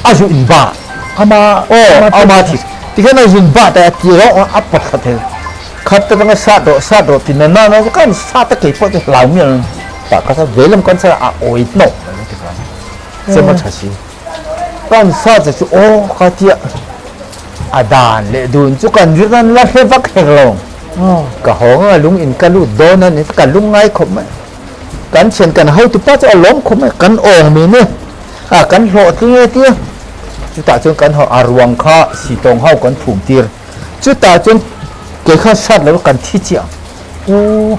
a zu in ba ama aw ama thi tikhian a zun ba ta ti rawng a pawt thla thei khat ta tanga sat rawh sat rawh ti na na na kan sat ta kei pawh chu hlau mial ta kha sa veilam kan sa a awi hnawk mai ti khan chema tha si kan sa cha chu aw kha tia a dan leh dun chu kan zir nan la hre vak hek lo ka hawng a lung in ka lut dawn a ni ka lung ngai khawp mai kan thian kan hotu pa chu a lawm khawp mai kan awng mi ne a kan hlawhtling e tia chutah chuan kan ho a ruang kha sitawng ho kan phum tir chutah chuan kei khan sat lo kan thi chiah u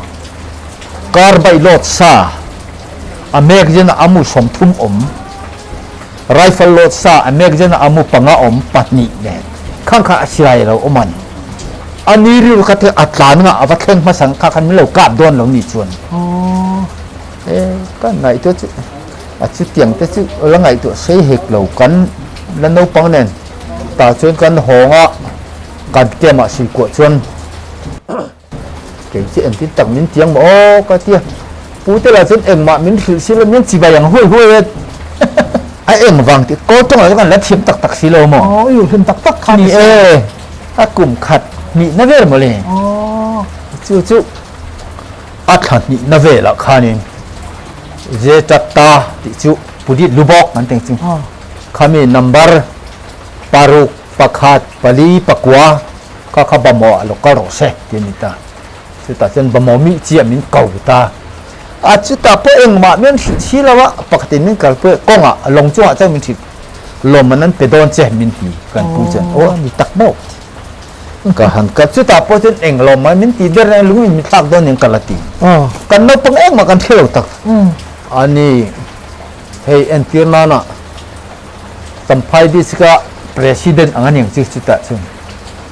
carbide load sa a mek zen a mu 30 awm rifle load sa a mek zen a mu panga awm pahnih nen khang kha a silai lo awm a ni a ni rilru kha te a tlan nga a va thleng hmasa kha khan min lo kap dawn lo ni chuan e ka ngaihtuah chu A chutiang te chu la ngaihtuah sei hek lo kan la naupang nen tah chuan kan hawng a kan camp ah suikuah chuan. Kei chu engtin tak min tiang maw aw ka ti a, Pu te lah chuan engmah min hrilh si lo, min chibai ang huai huai e. A eng vang tih kawl tawngah chuan kan la thiam tak tak si lo maw? Aw, i hlim tak tak kha ni si. Ni e, a kum khat hnihna vel maw le? Aw. Chu chu a thla hnihna velah khanin Zetatta tih chu Pulit Lubawk kan teng chu. Khami number paruk, pakhat, pali, pakua kha kha bamawh ah lo kal rawh se ti a ni ta. Chutah chuan bamawh mih chiah min ko ta. A chutah pawh engmah min hrilh si lo a, pakhatin min kalpui a, kawngah lawng chungah chuan min hrilh lawmman an pe dawn che min ti kan pu chuan aw a ni tak maw ka han kal chutah pawh chuan eng lawmman min ti ber nen lungin min thlak dawn nen ka la ti. Kan naupang engmah kan hre lo tak a ni. Hei entir nana Champhai district a president ang a ni ang chu chutah chuan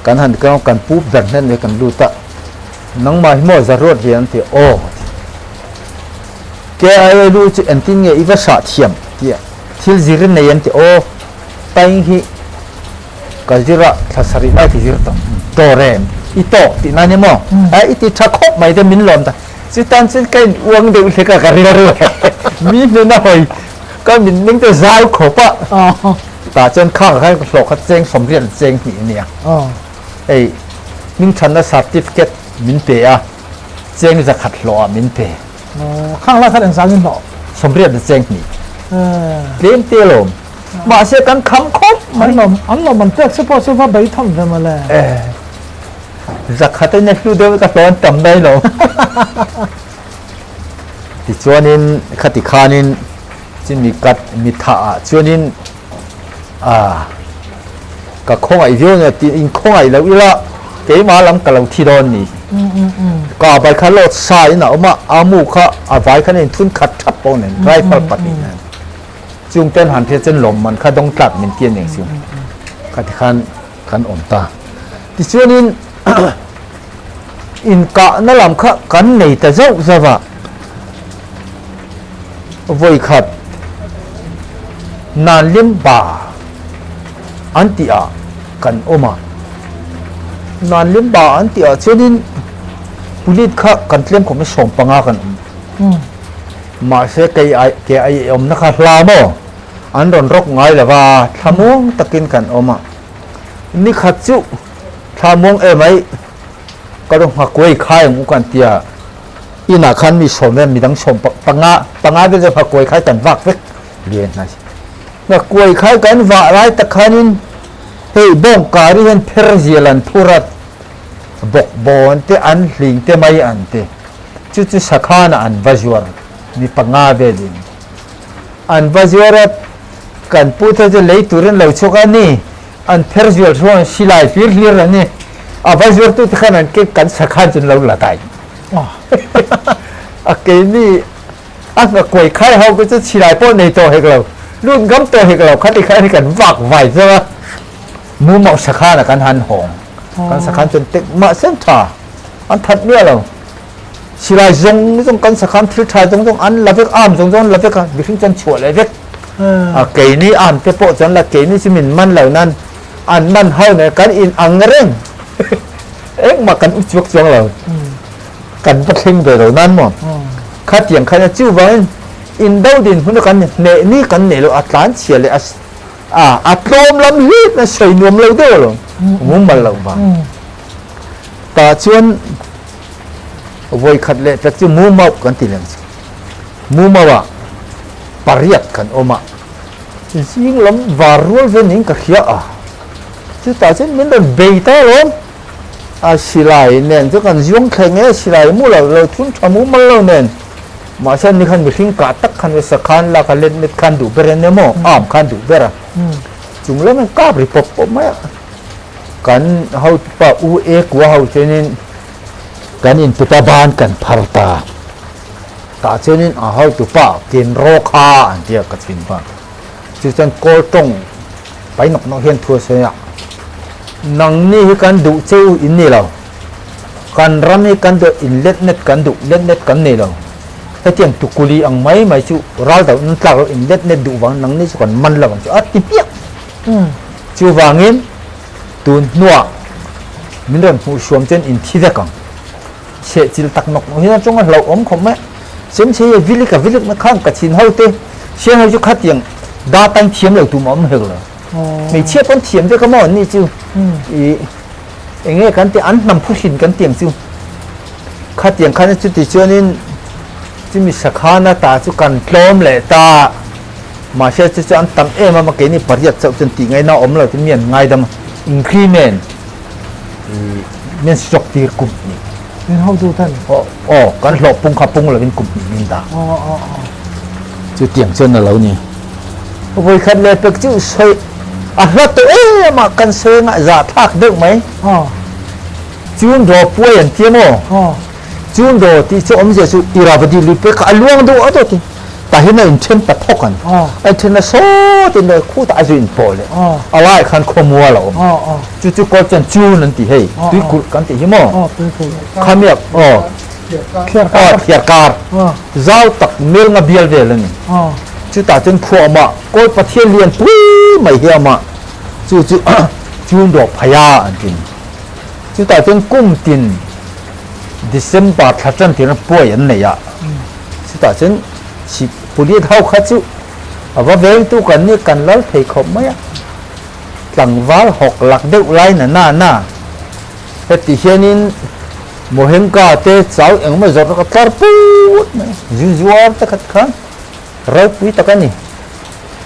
kan han kal kan pu ber hnen mai kan lut a nangmah hi maw Zaruat ve an ti aw KIA lu chu entin nge i va hrah thiam tih a thil zir nei an ti aw taing hi ka zir a thla sarih lai ka zir tawh tawr em i tawk tih na ni maw a i ti tha khawp mai te min lawm ta Chutan chuan ka in uang deuh hlek a ka rilru mi hnena hawi ka min ning te zau khawp a tah chuan khang khan ka hlawh kha cheng sawmriat cheng hnih a nia hei hmingthanna certificate min pe a cheng zakhat hlawh ah min pe khang lai khan engzang in hlawh sawmriat cheng hnih tlem te alawm mahse kan kham khawp mai an lawm an pek che pawh chu va beitham ve mawle. Zakhat in a hlu deuh ka hlawn tam mai lo. Tichuanin khati khanin chumi kat mi thah ah chuanin ah ka khawngaih viau nia ti in khawngaih lo ila keimah lam ka lo thi dawn ni. Ka vai kha lawt sa in a awm a, a mu kha a vai khan a inthun khat thap pawh nen rifle pahnih nen chung ten han hriat chuan lawmman kha dawng tlak min ti a ni ang chu. Khati khan kan awm ta. Tichuanin inkahna lam kha kan nei ta zauh zauh a, vawikhat Nanlimba an tih ah kan awm a, Nanlimba an tih ah chuanin pulit kha kan tlem khawp mai 15 kan awm. Mahse kei ai ke ai awmna kha hla maw? An rawn rawk ngai lo va, thlamuang takin kan awm a. Ni khat chu thlamuang em ai, ka rawn nghakuai khai ang u kan ti a. Inah khan mi sawm vel, midang sawm panga, panga vel chu nghakuai khai kan vak vek lian hnai. Nghakuai khai kan vah lai tak khanin hei bawngkari hian pher zial an phur a, bawkbawn te an hling te mai an ti. Chu chu sakhanah an va zuar mi panga velin. An va zuar a, kan pu te chu lei turin lo chhuak a ni, an pher zual hruang silai hlir hlir a ni, a va zuar tu te khan an ke kan sa khan chu an lo la dai. A keini a hnakuai khai ho te chu silai pawh nei tawh hek lo, lut ngam tawh hek lo, khati khan kan vak vai zawk a, mu mauh sa khan a kan han hawng, kan sa khan chuan tek mah sen tha an that miah lo. Silai zawng zawng kan sakhan thil tha zawng zawng an la vek, arm zawng zawng an la vek a, mihring chuan chhuah leh vek. A keini arm te pawh chuan la keini chu min man lo nan an man ho nen kan in ang reng. Engmah kan u chuak chuang lo. Kan va thleng ve lo nan maw. Khatiang khan chuvangin indo din hun kan hneh ni kan neih lo a tlan chhia leh a a tlawm lam hlit a sawi nuam lo deuh lo. Mumal lo vang. Tah chuan Vawi khat leh pek chu Mumauh kan ti lem chu. Mumauh ah pariat kan awm a, zing lam var rual ve niin ka hria a, chutah chuan min rawn bei ta alawm. A silai nen chu kan zuang thleng e, silai mu lo lo thun tha mumal lo nen. Mahse ni khan mihring kah tak khan ve sakhan lak a let met khan duh ber en emaw, arm khan duh ber a. Chung lam an kap ri pawp pawp mai a. Kan hotupa U E Kua ho chuanin kan intupa ban kan phar ta. Tah chuanin a hotupa ken ro kha an ti a ka chhin pa. Chu chuan kawl tawng pai nawk nawk hian thu a sawi a, Nangni hi kan duh che u in ni lo. Kan ram hi kan duh in let net kan duh let net kan nei lo. Hetiang tukuli ang mai mai chu ral do nan tlak lo in let net duh vang nangni chu kan man lo ang chu a ti hmiah. Chuvangin tun hnuah min rawn hmuh hruam chuan in thi vek ang. Chheh chil tak nawk nawk hian a tawng a hlauhawm khawp mai. Chem chhe hi vilik a vilik na khan ka chin ho te siang ho chu khatiang da tan thiam lo tum a awm hek lo. Hmeichhia pawn thiam vek a maw an nih chu i enge kan tih an hnam phu hrin kan tiang chu khatiang khan chuti chuanin chumi sakhana ta chu kan tlawm leh ta mahse chu chu an tam em a keini pariat chauh chuan tih ngaihna a awm lo tin mi an ngaidam a increment i min sawk tir kum hnih. Min hotu ten. Aw aw kan hlawh pung kha pung lovin kum hnih min dah. Aw aw aw. Chutiang chuan a lo ni. Vawikhat leh pek chu sawi a hla tawh em a kan sawi anga zah thlak deuh mai. Aw. Chun daw puai an ti emaw? Aw. Chun daw tih chu awmzia chu Iravadi lui pek kha a luang deuh a dawt in tah hian a inthen ta thawk an. Aw. A inthen a sawt in leh khutah a zu inpawh leh. Aw. A laiah khan khawmual a awm. Aw aw. Chu chu kawl chuan chun an ti hei. Aw. Tuikulh kan tih hi maw? Aw tuikulh. Khamiak aw. Thiar kar. Aw thiar kar. Aw. Zau tak mel nga bial vel a ni. Aw. Chutah chuan khuah mah kawl Pathian lian pui mai hi a mah chu chu chun rawh phaya an ti ni. Chutah chuan kum tin December thla tan tirna puai an nei a. Chutah chuan chhip pulit ho kha chu a va vengtu kan ni kan lal thei khawp mai a. Tlangval hawk lak deuh lai na na na. Heti hianin Mohenka te chau engemaw zawrh ka tlar put mai. Zu zuar te khat khan ropui tak a ni.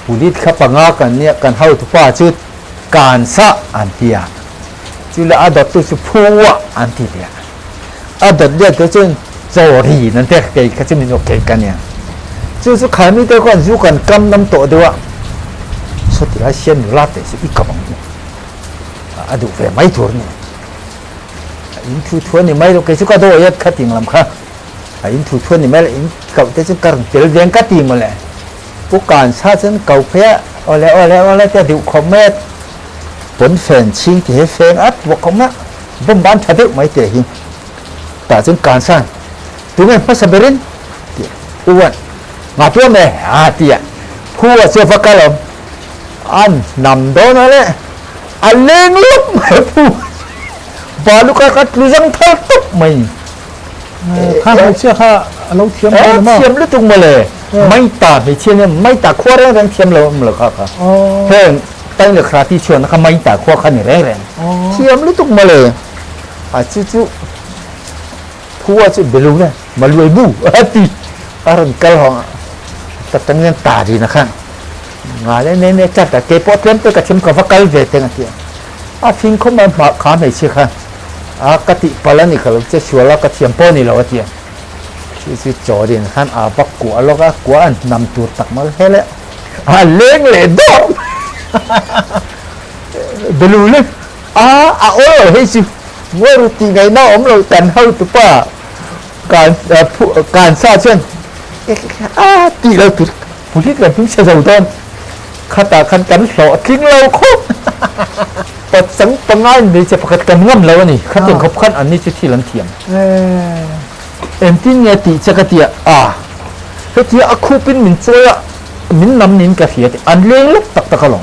Pulit kha panga kan nia kan hotupa chu Kansa an ti a, chu leh a dawttu chu Phua an ti leh a. A dawt lian te chuan Chawri nan te kei kha chu min awk kei ka nia. Chu chu khaimi te khuan zu kan kam nam tawh deuh a, sawti lai sian nula te chu i kam ang u. A duh ve mai tur a ni. A in thu thu a ni mai lo, kei chu ka dawi a khating lam kha. A in thu thu a ni mai lo, in koh te chu ka rawn tel veng ka ti mawle. Pu Kansa chuan ko phei a, Awle, awle, awle tia deuh khawp mai a, pawn fen chhing ti hi feng at bawk khawp mai a, bomb ban tha deuh mai tih hi. Tah chuan Kansa tunge hmasa berin tih u a, Ngah tuam e a ti a, Phu a chu a va kal awm, an hnam dawn a le, a leng lawp mai a Phu baluka kha tlu zang thal tawp mai. Kha hmeichhia kha a lo thiam dawn em a? Thiam lutuk mawle. Mai ta hmeichhia nia mai ta khua reng reng thiam lo awm lo kha kha. Heng tai leh khra ti chhuahna kha mai ta khua kha ni reng reng. Thiam lutuk mawle. A chu chu phua chu belu le maluai bu a ti a rawn kal hawng a. Ta tang hian ta rin a khan. Nga le ne ne chat a ke pawh tlem te ka thiam ka va kal ve teng a ti a. A thing khawp mai hma kha hmeichhia kha a ka tih palh a ni kha lo che sual a ka thiam pawh a ni lo a ti a chu chu chaw din khan a va kuah lawk a kuah an hnam tur tak mal hel e a leng leh dawr belu le a a awl lo hei chu ngawi ru tih ngaihna awm lo kan hotupa kan kan sa chuan a tih lo tur Pulit kan hming chhe zo dawn. Khatah khan kan hlawh tling lo khawp. Pachang panga in hmeichhe pakhat kan ngam lo a ni. Khatiang khawp khan anni chu thil an thiam. Engtin nge tih che ka ti a, a hetia a khup in min chawi a, min nam niin ka hria tih an leng lek tak tak alawm.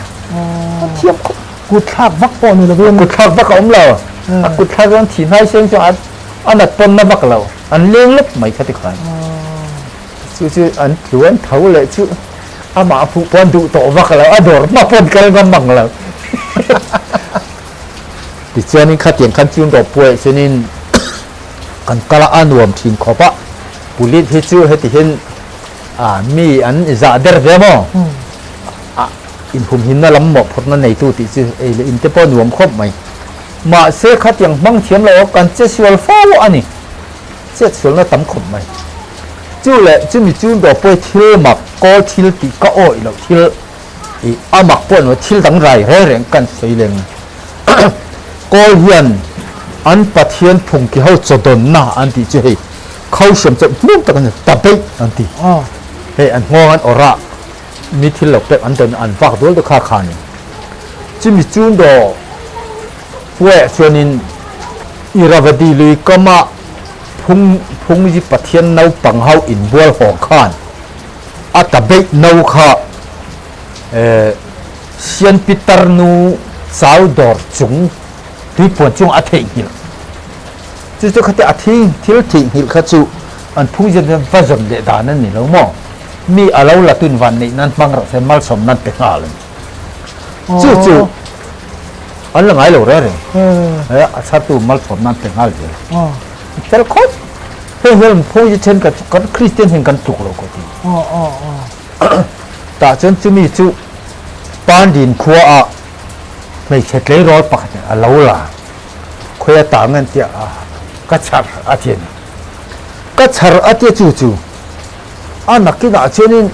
An thiam khawp. Kut thlak vak pawh ni lovin. Kut thlak vak a awm lo. A kut thlak chuan thih hnai seng chuan a nat pawn na vak lo. An leng lek mai kha ti khan. Chu chu an tlu an tho leh chu amah hmuh pawh an duh tawh vak lo, a dawr hma pawh an kal ngam ang lo. Tichuanin khatiang khan chun rawh puaih chuanin kan kal a, a nuam thin khawp a. Pulit hi chu heti hian mi an zah der ve maw? Inhumhimna lam mawhphurhna neitu tih chu ei leh inte pawh nuam khawp mai. Mahse khatiang hmang thiam lo kan che sual fo a ni. Chetsualna tam khawp mai. Chu leh chumi chu dawh pawi thil mak kawl thil tih ka awih loh thil ih a mak pawh ni thil dang rai reng reng kan sawi leng. Kawl hian an Pathian phung ki ho chawdawnna an tih chu hei khauhriam chawp hmum tak a ni ta beih an ti. Hei an nghawng an awrh a mi thil lo pek an dawn an vak dual te kha kha a ni. Chumi chu dawh puaiah chuanin Iravadi lui kama phung phungji Pathian naupang ho inbual haw khan a ta beih no kha Sian Pitar nu chau dawr chung tuipuan chung a theihnghilh. Chu chu khati a thi thil theihnghilh kha chu an phung zet hian va zawn leh dan a ni lo maw? Mi a lo la tun van neih nan hmang rawh se malsawm nan pe nghal a ni. Chu chu an la ngai lo reng reng. A chhartu malsawm nan pe nghal zel. Fel khawp. Heng hian phung zet then kan Kristian hian kan tluk lo ka ti. Tah chuan chumi chu Pandin khua ah hmeichhe tleirawl pakhat in a lo la. Khawi a tang an tia a ka chhar a ti a ni. Ka chhar a tia chu chu a nakinah chuanin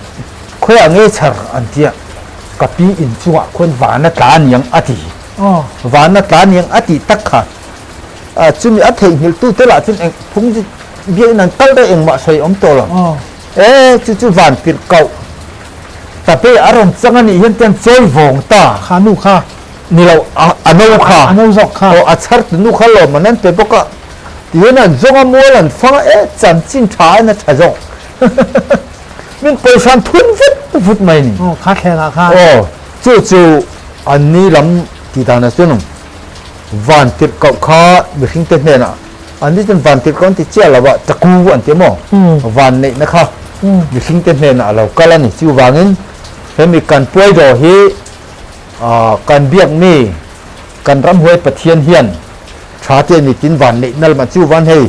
khawiah nge chhar an tia ka pi in chungah khuan van a tla aniang a ti. Van a tla aniang a tih tak kha chumi a theihnghilh tute lah chuan eng phung biakin an kal daih engmah sawi awm tawh lo. E chu chu van tirh koh tape a rawn chang a nih hian tian chawi vawng ta. Kha nu kha. Ni lo, a a no kha. A no zawk kha. Aw a chhar tu nu kha lawm an an pe bawk a. Tihian an zawng a mual an fang a, e chanchin tha in a tha zawk. Min pawisa an thun vut vut mai ni. Aw kha thleng ah khan. Aw chu chu an ni lam tih dan ah chuan van tirh koh kha mihring te hnenah an ni chuan van tirh koh an ti chiah lo a, chaku an ti maw? Van neihna kha mihring te hnenah a lo kal a ni. Chuvangin hemi kan puaidawh hi Kan biak mi kan ramhuai Pathian hian tha te ni tin van neih nal mah chu van hei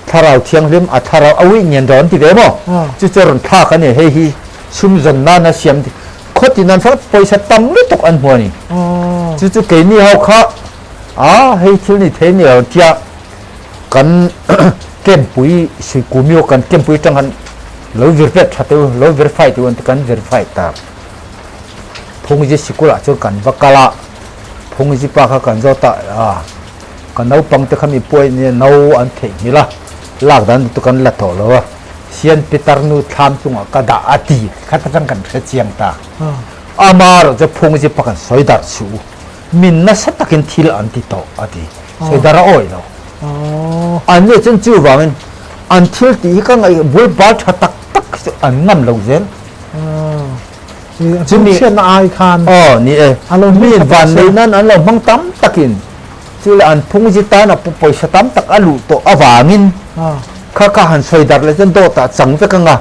thlarau thianghlim a thlarau a uih ngen rawn ti ve maw chu chu rawn thlak a ni hei hi sum zawn nana siam khaw tin an fak pawisa tam lutuk an hmu a ni chu chu keini ho kha a hei thil ni thei ni lo tia kan kempui suikumio kan kempui tang han lo virpet tha teu lo verify teu an ti kan verify ta. Phungzi sikulah chuan kan va kal a, Phungzi pa kha kan zawt a, a ka naupang te kha mi puai nia no an theihnghilh a, lak dan chu kan la tawh lo a, Sian Pitar nu thlam chungah ka dah a ti khat atang kan hre chiang ta. Ama erawh chu Phungzi pa kan sawi darh suh u, min nasa takin thil an ti tawh a ti, sawi darh a awih lo. An nih chuan chuvangin an thil tih hi ka ngaih bul bal tha tak tak hi chu an ngam lo zel. Chumi chhiatna ai khan aw ni e mi in van nei nan an lo hmang tam takin chu leh an phung zi tan a pawisa tam tak a luh tawh avangin kha kha han sawi darh leh chuan dawt ah chang vek anga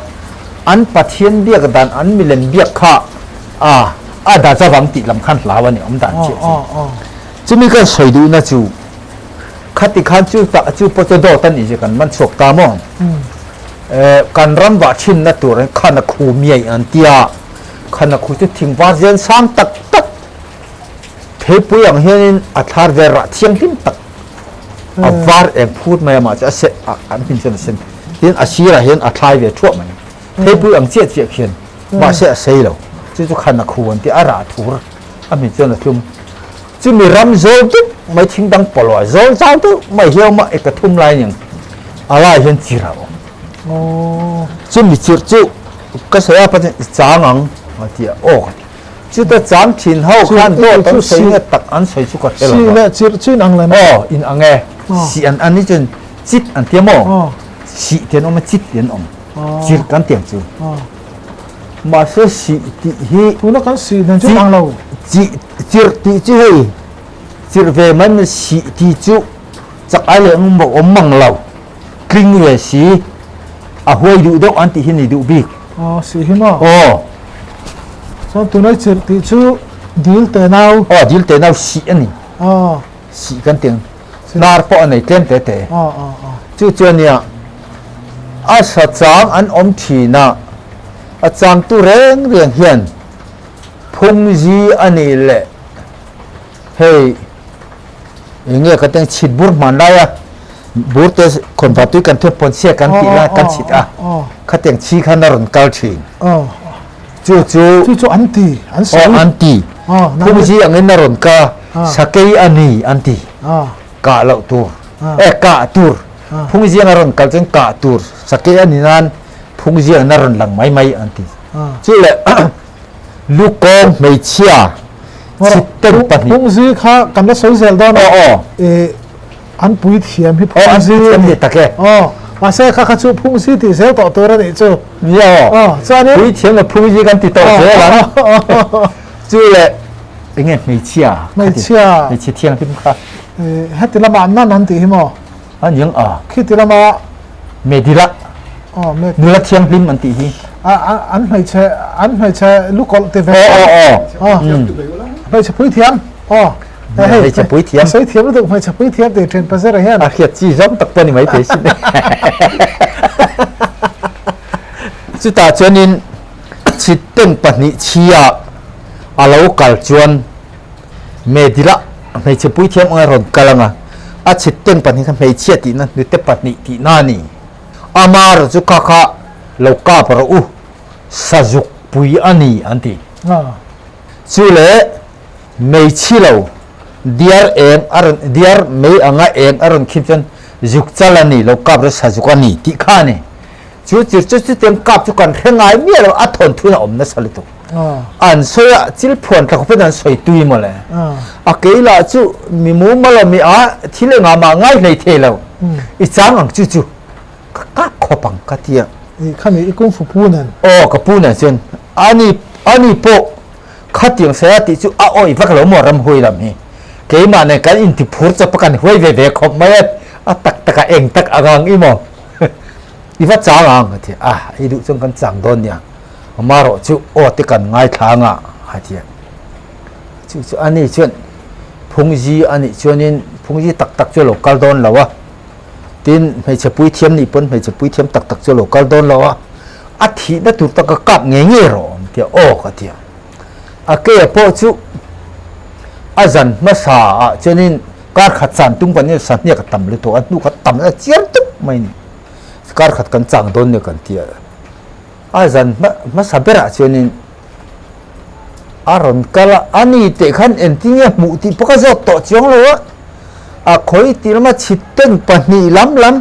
an Pathian biak dan an milem biak kha a a da chavang tih lam khan hlau a ni awm dan chiah chu chumi kan sawi duhna chu khati khan chu tah chu pawh chu dawt a nih zia kan man chhuak ta maw. Kan ram vah thinna tur hi khana khu miai an ti a, khana khu chu thing var zen sang tak tak theipui ang hianin a thlar ve rah thianghlim tak a var eng phut mai a mah chu a se an hmin chuan a sen tin a sirah hian a thlai ve thuah mai theipui ang chiah chiah khian mahse a sei lo chu chu khana khu an ti a rah thur a hmin chuan a tlum chumi ram zawl dup mai thing dang pawlawh zawl zau deuh mai hi a awm a eka thum lai aniang a lai hian chir a awm chumi chirh chu ka sawi a pathian i chang ang a ti a aw ka ti chuta chang thin ho khan dawt an sawi nge tak an sawi chu ka hre lo si leh chirh chu in ang le aw in ang e si an an ni chuan chit an ti a maw si te an awm a chit te an awm chirh kan ti ang chu Mahse sih tih hi Tuna kan sih nen chu ang lo. Chih chirh tih chu hei chirh ve mai mai sih tih chu chak ai leh ang maw awm mang lo. Tling ve si a huai duh deuh an tih hi ni duh bik. Aw sih hi maw? Aw. Chuan tuna chirh tih chu dil te nau. Aw dil te nau sih a ni. Aw. Sih kan ti ang. Hnar pawh a nei tlem te te. Chu chu ania a sa chang an awm thin a, a changtu reng reng hian phungzi a nih leh hei eng nge ka teng chhit bur hman lai a bur te khawnvar tui kan thep pawn chhia kan tih lai kan chhit a khatiang chhi khan a rawn kal thin. Chu chu Chu chu an ti, an sawi. Aw, an ti. Phungzi angin a rawn ka, sakei a ni an ti. Kah loh tur. E, kah tur. Phungzi anga rawn kal chuan kah tur. Sakei a ni nan phungzi angin a rawn lang mai mai an ti. Chu leh lukawng hmeichhia chhitten pahnih. Phungzi kha kan la sawi zel dawn a. Aw, aw. E, an pui thiam hi phungzi. Aw, an pui thiam ni tak e. Aw, mahse kha kha chu phungzi tih zel tawh tur a nih chu. Nia aw. Chuanin. Pui thiam lo phungzi kan ti tawh zel ang. Chu leh enge hmeichhia. Hmeichhia. Hmeichhe thianghlim kha. Heti lamah nan an tih hi maw? A niang a. Khiti lama Medila. Aw me. Nula thianghlim an tih hi. A an hmeichhe an hmeichhe lukawlh ti ve. Aw aw aw. Aw. Hmeichhe puithiam. Aw. Hei hmeichhe puithiam. Sawi thiam lutuk hmeichhe puithiam tih thin Pazera hian. A hriat chi zawng tak pawh ni mai thei sin. Chutah chuanin chhitteng 2 chhia a lo kal chuan Medila hmeichhe puithiam anga rawn kal anga a chhitteng 2 kha hmeichhia tihna hnute 2 tihna a ni. Ama erawh chu kha kha lo kap rawh u, sazuk pui a ni an ti. Chu leh meichhi lo diar eng a rawn diar mei anga eng a rawn khim chuan zuk chal a ni, lo kap rawh sazuk a ni tih kha a ni. Chu chir chu chutiang kap chu kan hre ngai miah lo, a thawnthu in a awm nasa lutuk. An sawi a, chil phuan tla khawpin an sawi tui mawle. A kei lah chu mi mumal a mi a, thil engah mah ngai hlei thei lo. I chang ang chu chu ka kap khawp ang ka ti a. I khami i kungfu pu nen. Aw ka pu nen chuan ani ani pawh khatiang sawi a tih chu a awih vak lo maw ramhuai lam hi. Keimah nen kan inti phur chawp a kan huai ve ve khawp mai a, a tak tak a eng tak ang ang i maw. I va chang ang a ti a, i duh chuan kan chang dawn nia, amarawh chu aw te kan ngaithla anga a ti a. Chu chu ani chuan phungzi a nih chuanin phungzi tak tak chu a lo kal dawn lo a, tin hmeichhe puithiam nih pawn hmeichhe puithiam tak tak chu a lo kal dawn lo a, a thihna tur tak ka kap ngei ngei rawh an ti a, aw ka ti a. A keia pawh chu a zan hmasa ah chuanin kar khat chan tum kan nia sahniak a tam lutuk a, hnu khat tam a chiar tup mai a ni. Kar khat kan chang dawn nia kan ti a, a zan hmasa berah chuanin a rawn kal a, a ni teh khan engtin nge hmuh tih pawh ka zawt tawh chiang lo a, a khawi tih lama chhit ten 2 lam lam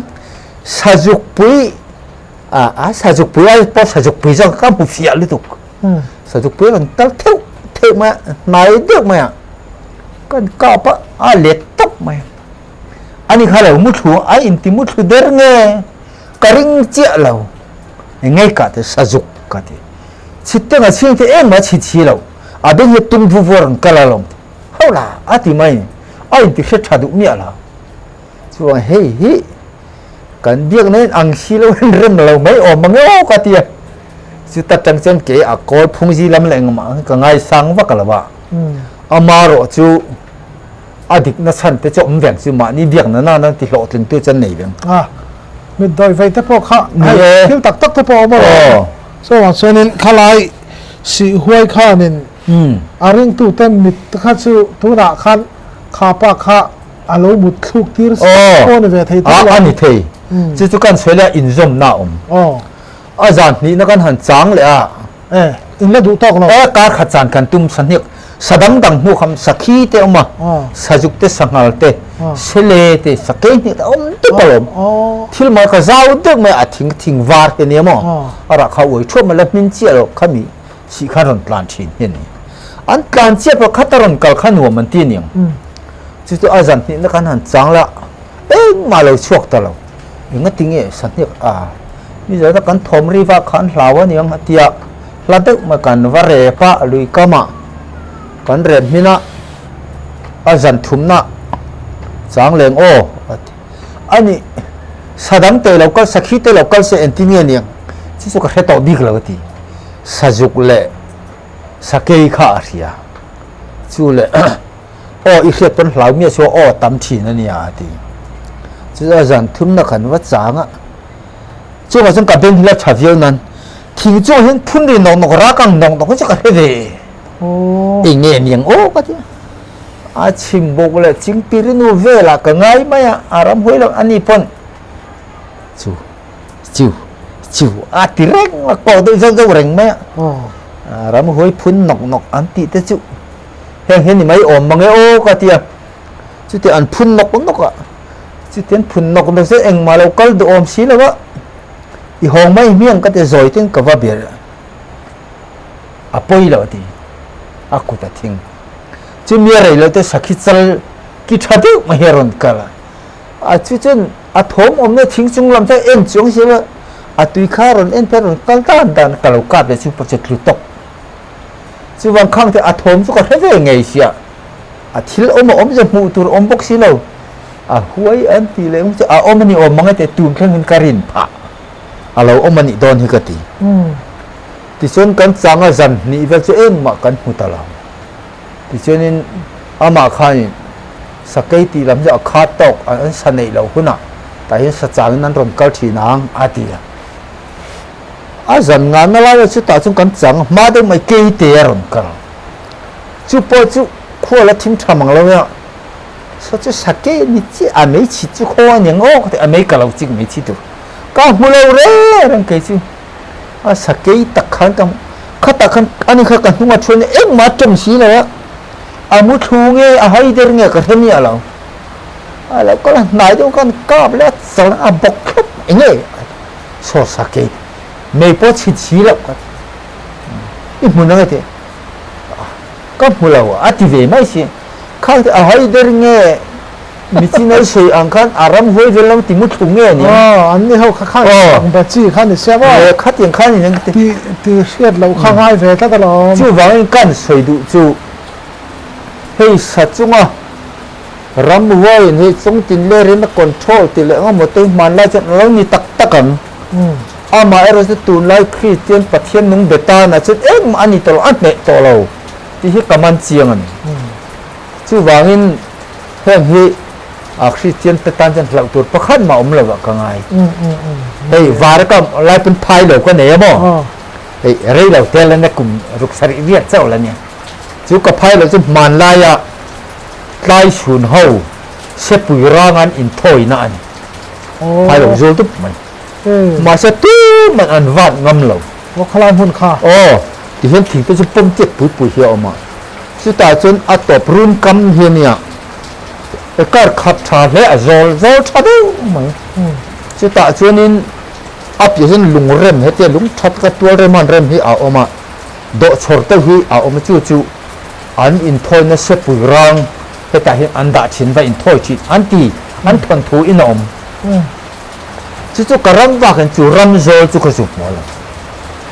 sazuk pui a a sazuk pui ai pawh sazuk pui zawk ka hmu fiah lutuk sazuk pui a rawn kal theuh theuh mai a hnai deuh mai a kan kap a a let tawp mai a. Ani kha lo muthlu a inti muthlu der nge ka ring chiah lo engei ka ti sazuk ka ti chhit te nga chhing te em a chhit si lo a beng hi tung vu vu a rawn kal alawm ti ho la a ti mai a inti hre tha duh miah lo chuan hei hi kan biak na in ang si lo in rem lo mai awm ang aw ka ti a chuta tang chuan kei a kawl phungzi lam leh engmah ka ngaisang vak lo a amarawh chu A dikna chhan te chu awm veng chu mahni biakna nana ti hlawhtling tu chuan nei veng. A, mitdawi vei te pawh kha hei thil tak tak te pawh a awm alawm. Chuvang chuanin khalai sih huai khanin a ringtute mit te kha chu tunah khan kha pa kha a lo mut thluk tir pawh a ni ve thei tawh lo. A ni thei. Chu chu kan sawi leh a inzawmna a awm. A zan hnihna kan han chang leh a. E, in la duh tawk lo. E, kar khat zan kan tum sahniak sa dang dang hnu kham sakhi te awm a, sazuk te, sanghal te, sele te, sakei hnih te awm dup alawm. Thil mai kha zau deuh mai a thing thing var te nia maw, a rah kha uai thuap mai la hmin chiah lo khami sih khan rawn tlan thin hi a ni. An tlan chiah pawh khat a rawn kal kha nuam an ti a niang. Chu chu a zan hnihna khan han chang la, engmah lo chhuak ta lo. Engati nge sahniak a nizan a kan thawm ri vak khan hlau a niang a tia hla deuh mai kan va rep a lui kam ah kan rep hmin a a zan thumna chang leng aw a ti a ni sadang te lo kal sakhi te lo kal se engtin nge niang chu chu ka hre tawh bik lo a ti sazuk leh sakei kha a hria chu leh Aw i hriat pawn hlau miah chu aw tam thin a nia a ti. Chu a zan thumna kan va chang a, chungah chuan ka beng hi la tha viau nan thing chungah hian phun ri nawk nawk rak ang nawk nawk hi chu ka hre ve. Eng nge niang aw ka ti a. A chhim bawk leh chingpiri nu velah ka ngai mai a, a ram hawi lo a ni pawn chu chu chu a ti reng a kawh deuh zauh zauh reng mai a. Ram hawi phun nawk nawk an tih te chu. Heng hian ni mai awm mang e aw ka ti a, chuti an phun nawk nawk a, chuti an phun nawk nawk chuan engmah lo kal duh awm si lo a, i hawng mai hmiang ka ti zawi ten ka va ber a pawi lo a ti, a kut a thing. Chumi a rei lo te sakhi chal ki tha deuh mai hi a rawn kal a, a chu chuan a thawm awmna thing chung lam chuan en chuang si lo a, a tui kha a rawn en phei a rawn kal dan dan ka lo kap leh chu pawh chu tlu tawk. Chuvang khang te a thawm chu ka hre ve ngei sia, a thil awm a awm zia hmuh tur awm bawk si lo. A huai an tih leh chu a awm a ni awm mang e tih tun thlengin ka rin phah a lo awm a nih dawn hi ka ti. Tichuan kan chang a zan hnih vel chu engmah kan hmu ta lo. Tichuanin amah khanin sakei tih lam chu a khat tawk an sa neih loh hunah tah hian sa changin an rawn kal thin ang a ti a. A zan nganna laia chutah chuan kan chang hma deuh mai keite a rawn kal. Chu pawh chu khual a thim tha mang lo a, saw chu sakei ni chiah a mei chhit chu khaw a niang aw ka ti a, mei ka lo chik mei chhi tur ka hmu lo reng reng kei chu a sakei tak khan ka khatah khan ani kha ka hnung a thu ania engmah a tawng si lo a, a mu thlu nge a hai der nge ka hre miah lo, a lo kal a hnai deuh khan kap leh a chal a bawk thlawp eng nge saw sakei mei pawh chhit si loh ka ti i hmun ang e tih. Ka hmu lo a ti ve mai si. Khang te a hawi der nge mi chin ai sawi ang khan a ram huai vel lo ti mu thlu nge ni? Aw, an ni ho kha khan ang be chi kha ni sia maw? Le khatiang khan in ang ti. Ti ti hriat loh kha ngai ve tlat alawm. Chuvangin kan sawi duh chu hei sa chunga ram huaiin hei chungtin lerin a control ti leh engemaw te hi hmanlai chuan a lo ni tak tak ang. Amaherawh chu tunlai Kristian Pathian nung be tana chuan engmah a ni tawh lo, a hneh tawh lo tih hi ka man chiang a ni. Chuvangin heng hi a Kristian te tan chuan hlauh tur pakhat mah awm lovah ka ngai. Hei var ka lai pawn phai lo ka nei a maw? Hei rei lo te la na kum ruk sarih viat chauh la nia. Chu ka phai lo chu hmanlaia tlai chhun ho sepui rang an inthawina a ni. Phai lo zul dup mai. Mahse tuman an vat ngam lo. Aw khalai hmun kha. Aw tihian thing te chu pawm chiat pui pui hi a awm a. Chutah chuan a tawp run kam hi a nia. E kar khat tha hle a zawl zawl tha deuh mai. Chutah chuanin a piah hian lung rem hetia lung tha taka tual rem han rem hi a awm a. Dawhchawr te hi a awm a chu chu an inthawina sepui rang hetah hian an dah thin va inthawi thin an ti an thawnthu in a awm. Chu chu ka ram vakin chu ram zawl chu ka zu hmu lo.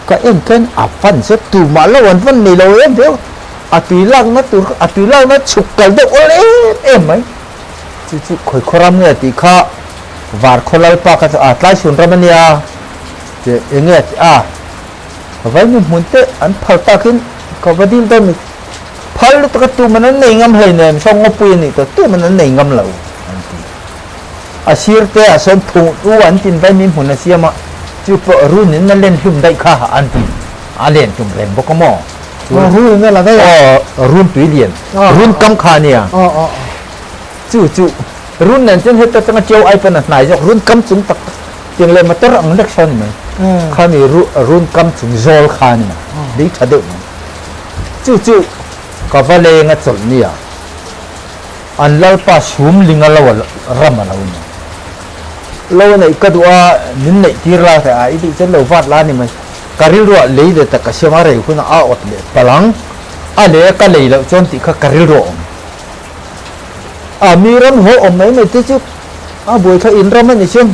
Ka en khan a fan zet tumah lo an van nei lo em viau. A tui lakna tur kha a tui lakna chhuk kal deuh awl em em mai. Chu chu khawi khaw ram nge tih kha var khaw lalpa kha chu a tlai chhun ram a nia che eng nge tih a vaimi hmun te an phal takin ka va dil dawn mi phal lutuk a tuman an nei ngam hleinem saw ngawpui a nih tawh tuman an nei ngam lo an ti. A sir te ah sawn phung u an tin vai mi hmun a siam a, chu pawh run in a len hlum daih kha an ti. A len tum reng bawk a maw? Aw, run in a la daih a. Aw, run tui lian. Run kam kha a nia. Aw, aw, aw. Chu chu run nen chuan heta atanga ṭiau ai pawn a hnai zawk, run kam chung tak tak tiang leh motor ang lek sawn a ni mai. Khami run kam chung zawl kha a ni mai, lei ṭha deuh mai. Chu chu ka va leng a chawlh nia. An Lalpa sum ling a lo a ram a lo ni. Lo neih ka duh a, min neih tir la teh a, i duh chuan lo vat la a ni mai. Ka rilru ah lei leh tak ka siam a, rei hunah a awt leh palh ang, a leh a ka lei loh chuan tih kha ka rilru a awm. A mi ram haw awm mai mai te chu a buai kha in ram a ni chuan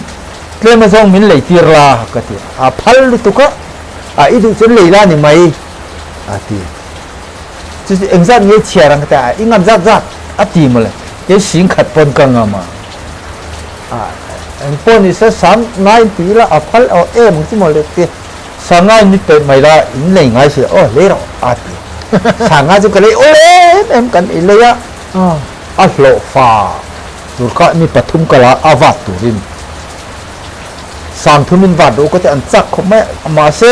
tlem azawng min lei tir la ka ti a, a phal lutuk a, a i duh chuan lei la a ni mai a ti. Chu chu engzat nge chhiar ang ka ti a, i ngam zat zat a ti mawle, kei sing khat pawn ka ngam a, ah eng pawh ni se sam ngai in ti ila a phal aw em ang chu mawle ti sa ngai ni pe mai la in lei ngai si aw lei rawh a ti sa ngai chu ka lei awl em em kan i lei a, a hlawh fa tur kha mi pathum ka la a vat turin sang thum in vat rawh u ka ti an chak khawp mai a, mahse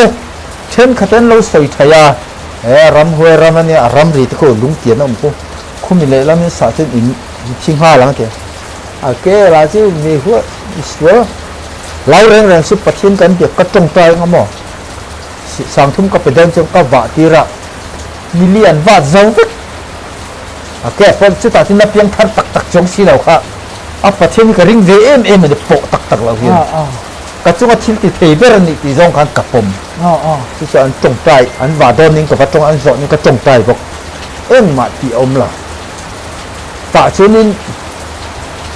thenkhat an lo sawi thei a. He ramhuai ram a nia, a ramri te khu lungtian a awm khu, khumi lehlam in sah chuan in thi nghal ang a ti a. A ke lah chu mi huat sual lau reng reng chu Pathian kan biak ka tawngtai ang a maw? Sangthum ka pe dawn chuan ka vah tir a, mili an vat zo vek. A ke pawh chutah chuan na piang thar tak tak chuang si lo kha a Pathian hi ka ring ve em em a ni pawh tak tak lo hian. Ka chunga thil ti thei ber a nih tih zawng khan ka pawm. Chu chuan an tawngtai, an vah dawn ning ka va tawng, an zawh ning ka tawngtai bawk. Engmah tih a awm lo. Tah chuanin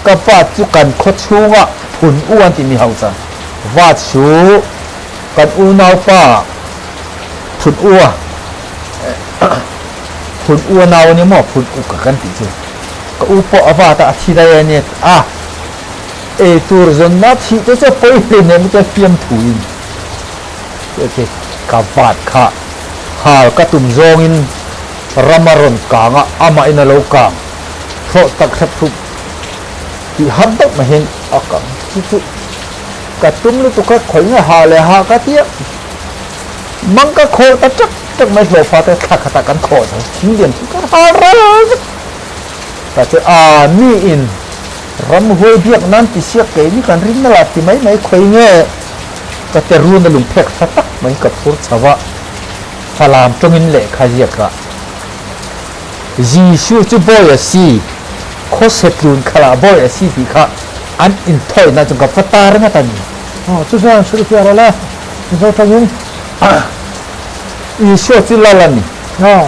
ka va chu kan khaw chhunga phun u an tih mi hausa va chu kan unaupa phun u a, phun u a nau a ni maw? Phun u ka kan tih chu. Ka u pawh a vat a, a thi daih a nia. A! Ei tur zawnna thih te chu a pawi hle nen ka fiam thuin ka vat kha hal ka tum zawngin ram a rawn kang a, amahin a lo kang thlawh tak hrep hrup tih har deuh mai hian a kang chu chu ka tum lutuk a, khawi nge ha leh ha ka tia mang ka khawh ta tak tak mai hlawhfa te thla khatah kan khawh zo thing lian chu ka hal ral vek ta che a miin Ramhuai biak nan ti siak kei ni kan ring na la ti mai mai khawi nge ka te run a lungphek tha tak mai ka phur chho a, Falam tawngin lehkha ziak a. Jesuh chu bawi a si, khawse tlun khalah bawi a si tih kha an inthawihna chu ka va tar ngat a ni. Aw, chu chuan hrilhfiah rawh le, Mizo tawngin. Isua chu lal a ni. Aw.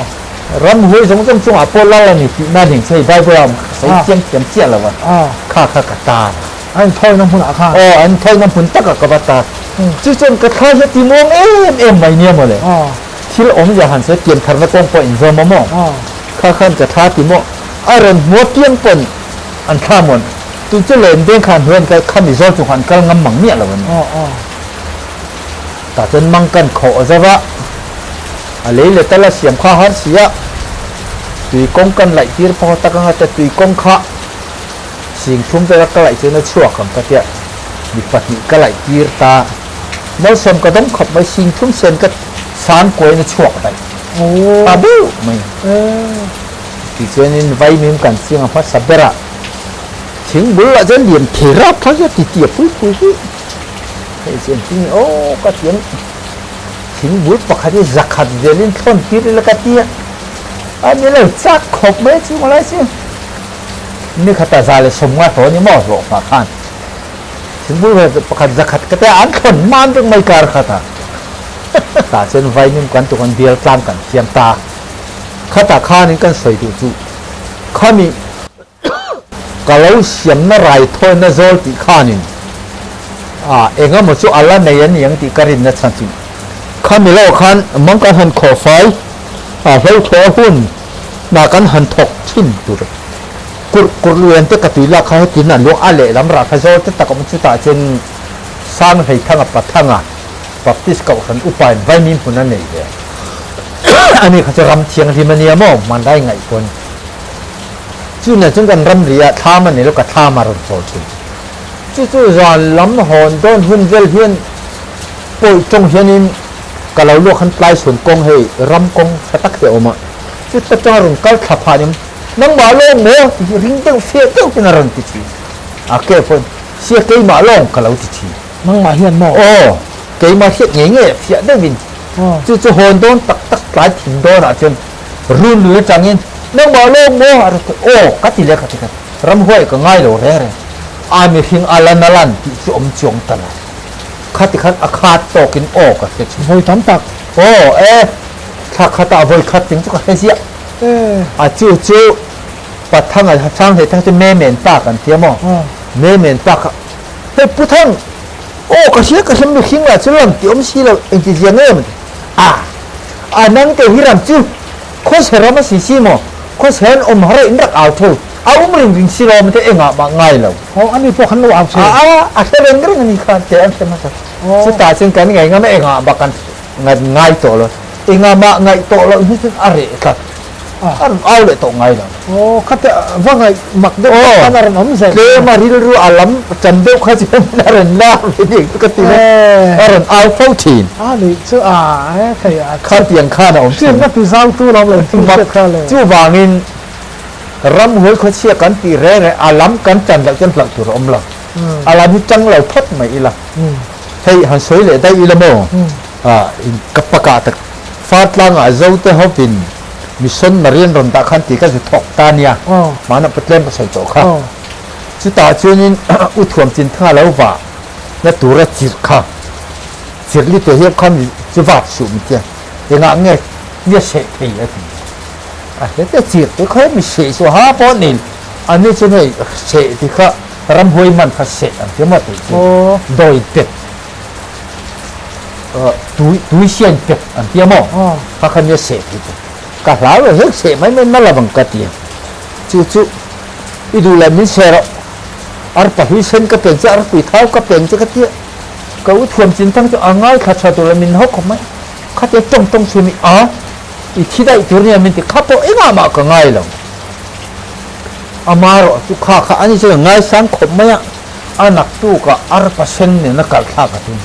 Ramhuai zawng zawng chungah pawh lal a ni tih na ning che hei Bible ah ka sawi chiang thiam chiah lo a, kha kha ka tar a. A inthawina hmunah khan. Aw, a inthawina hmun takah ka va tar. Chu chuan ka thla hi a ti muang em em mai nia mawle. Thil awmzia han sawi pian tharna kawng pawh inzawm a maw? Kha khan ka thla ti maw? A rawn hmua piang pawn an thla muan. Tun chu len deng khan hnuaiin ka khami zawl chung han kal ngam mang miah lo a ni. Tah chuan mang kan khawh zauh a, a lei leh tal a siam kha har si a, tui kawng kan laih tir phawt tak anga te tui kawng kha sing thum vela ka laih chuan a chhuak ang ka tia mi pahnih ka laih tir ta malsawm ka dawng khawp mai sing thum sen ka sang kuaiin a chhuak daih ta deuh mai tichuanin vaimim kan ching a hmasa berah thing bul lah chuan lian thei rap thlak hian ti tia pui pui hi. Hei chu engtin nge aw ka ti ang, thingbul pakhat hi zakhat velin thlawn tir ila ka ti a, a ni lo chak khawp mai a chung lai chu ni khata 150 hlawh a ni maw hlawh hma khan thingbul pakhat zakhat ka ti a an thlawn man vek mai kar khat a, tah chuan vaimim kan tuk an bial tlang kan siam ta, khatah khanin kan sawi duh chu khami. Ka lo siamna raithawina zawl tih khanin a eng emaw chu a la nei a ni ang tih ka rinna chhan chu khami lo khan mang kan han khawh fai a hlothaw hun hna kan han thawk thin tur kurh kurh luian te ka tui lak kha hetin an luang a lehlam rah kha zawl te tak awm chutah chuan Sanghleithanga Pathanga Baptist Kohhran upain vaimim hmun a nei ve a ni kha chu ram thianghlim a nia maw hmanlai ngaihpawn. Chunah chuan kan ramri ah thlam a nei lo, ka thlam a rawn chawl thin. Chu chu zan lam hawn dawn hun vel hian pawi tawng hianin ka lo luak han tlai chhun kawng hei ram kawng tha tak hi a awm a, chuta tanga rawn kal thla phah aniang nangmah lawng maw ti hi ring deuh fiah deuh hian a rawn ti thin. A ke pawhin sia keimah lawng ka lo ti thin. Nangmah hian maw? Aw, keimah hriat ngei ngei fiah deuhin. Chu chu hawn dawn tak tak tlai thin dawnah chuan Run lui atangin nangmah lawng maw a rawn ti aw ka ti leh ka ti kha ramhuai ka ngai lo reng reng a mihring a lan a lan tih chu awm chuang ta lo kha ti khan a khat tawkin aw ka hre thin. Vawi tam tak. Aw e thla khatah vawi khat ting chu ka hre ziah a chu chu Pathanga chang hlei thang chu Memen pa kan tia maw Memen pa kha hei Puthang aw ka hria ka hre mihring lah chu lan tih awm si lo engti zia nge maw A, a nang te hi ram chu khawchhe ram a si si maw? Khawchhe an awm har a in rak au tho, a um ring ring si lo te engah mah ngai lo. Aw, ani pawh khan lo au che. A, a, a hre reng reng ani khan te an hre hmasa. Chutah chuan kan ngaih ngam a engah mah kan ngai tawh lo. Engah mah ngaih tawh loh hi chuan a reh tlat. A rawn au leh tawh ngai lo. Aw, khate va ngaih mak deuh tak khan a rawn awm zel. Tlem a rilru a lam tan deuh kha chuan a rawn la ve ni ka ti mai. A rawn au fo thin. A nih chu a he thei a. Khatiang khan a awm thin. Hriatna ti zau tu lo lo thil hriat kha le. Chuvangin ramhuai khawchhia kan tih reng reng a lam kan tan loh chuan hlauh tur a awm lo. A lam hi tang lo phawt mai ila. Hei han sawi leh daih ila maw? Ka pakah tak Fartlangah Zote hovin Mission Marian rawn dah khan tih ka zu thawk ta nia, hmanah Patlem ka sawi tawh kha. Chutah chuanin U Thuam Chin Thanga lo vah na tura chirh kha, chirh li te hian khan chu vak suh mi tia, engah nge mi a seh thei a ti. A hle te chirh te kha mi seh chu ha pawh nei, ani chuan hei seh ti kha ramhuai man kha seh ang che maw tih chu dawi pet. Tui tui sian pek an tia maw kha kha nia seh thei chu ka hlau lo hlek seh mai mai na lovang ka ti a chu chu i duh leh min seh rawh. Arpa hlui sen ka peng che, arpui thau ka peng che ka tia. Ka u thuam chin thang chu a ngaithla tha tur lo min hawk khawp mai. Khatia tawng tawng chhun i a, i thi daih tur nia min ti kha pawh engah mah ka ngai lo. Amaherawh chu kha kha ani chu ka ngaisang khawp mai a, a naktukah arpa sen nen a kal thlak a tum.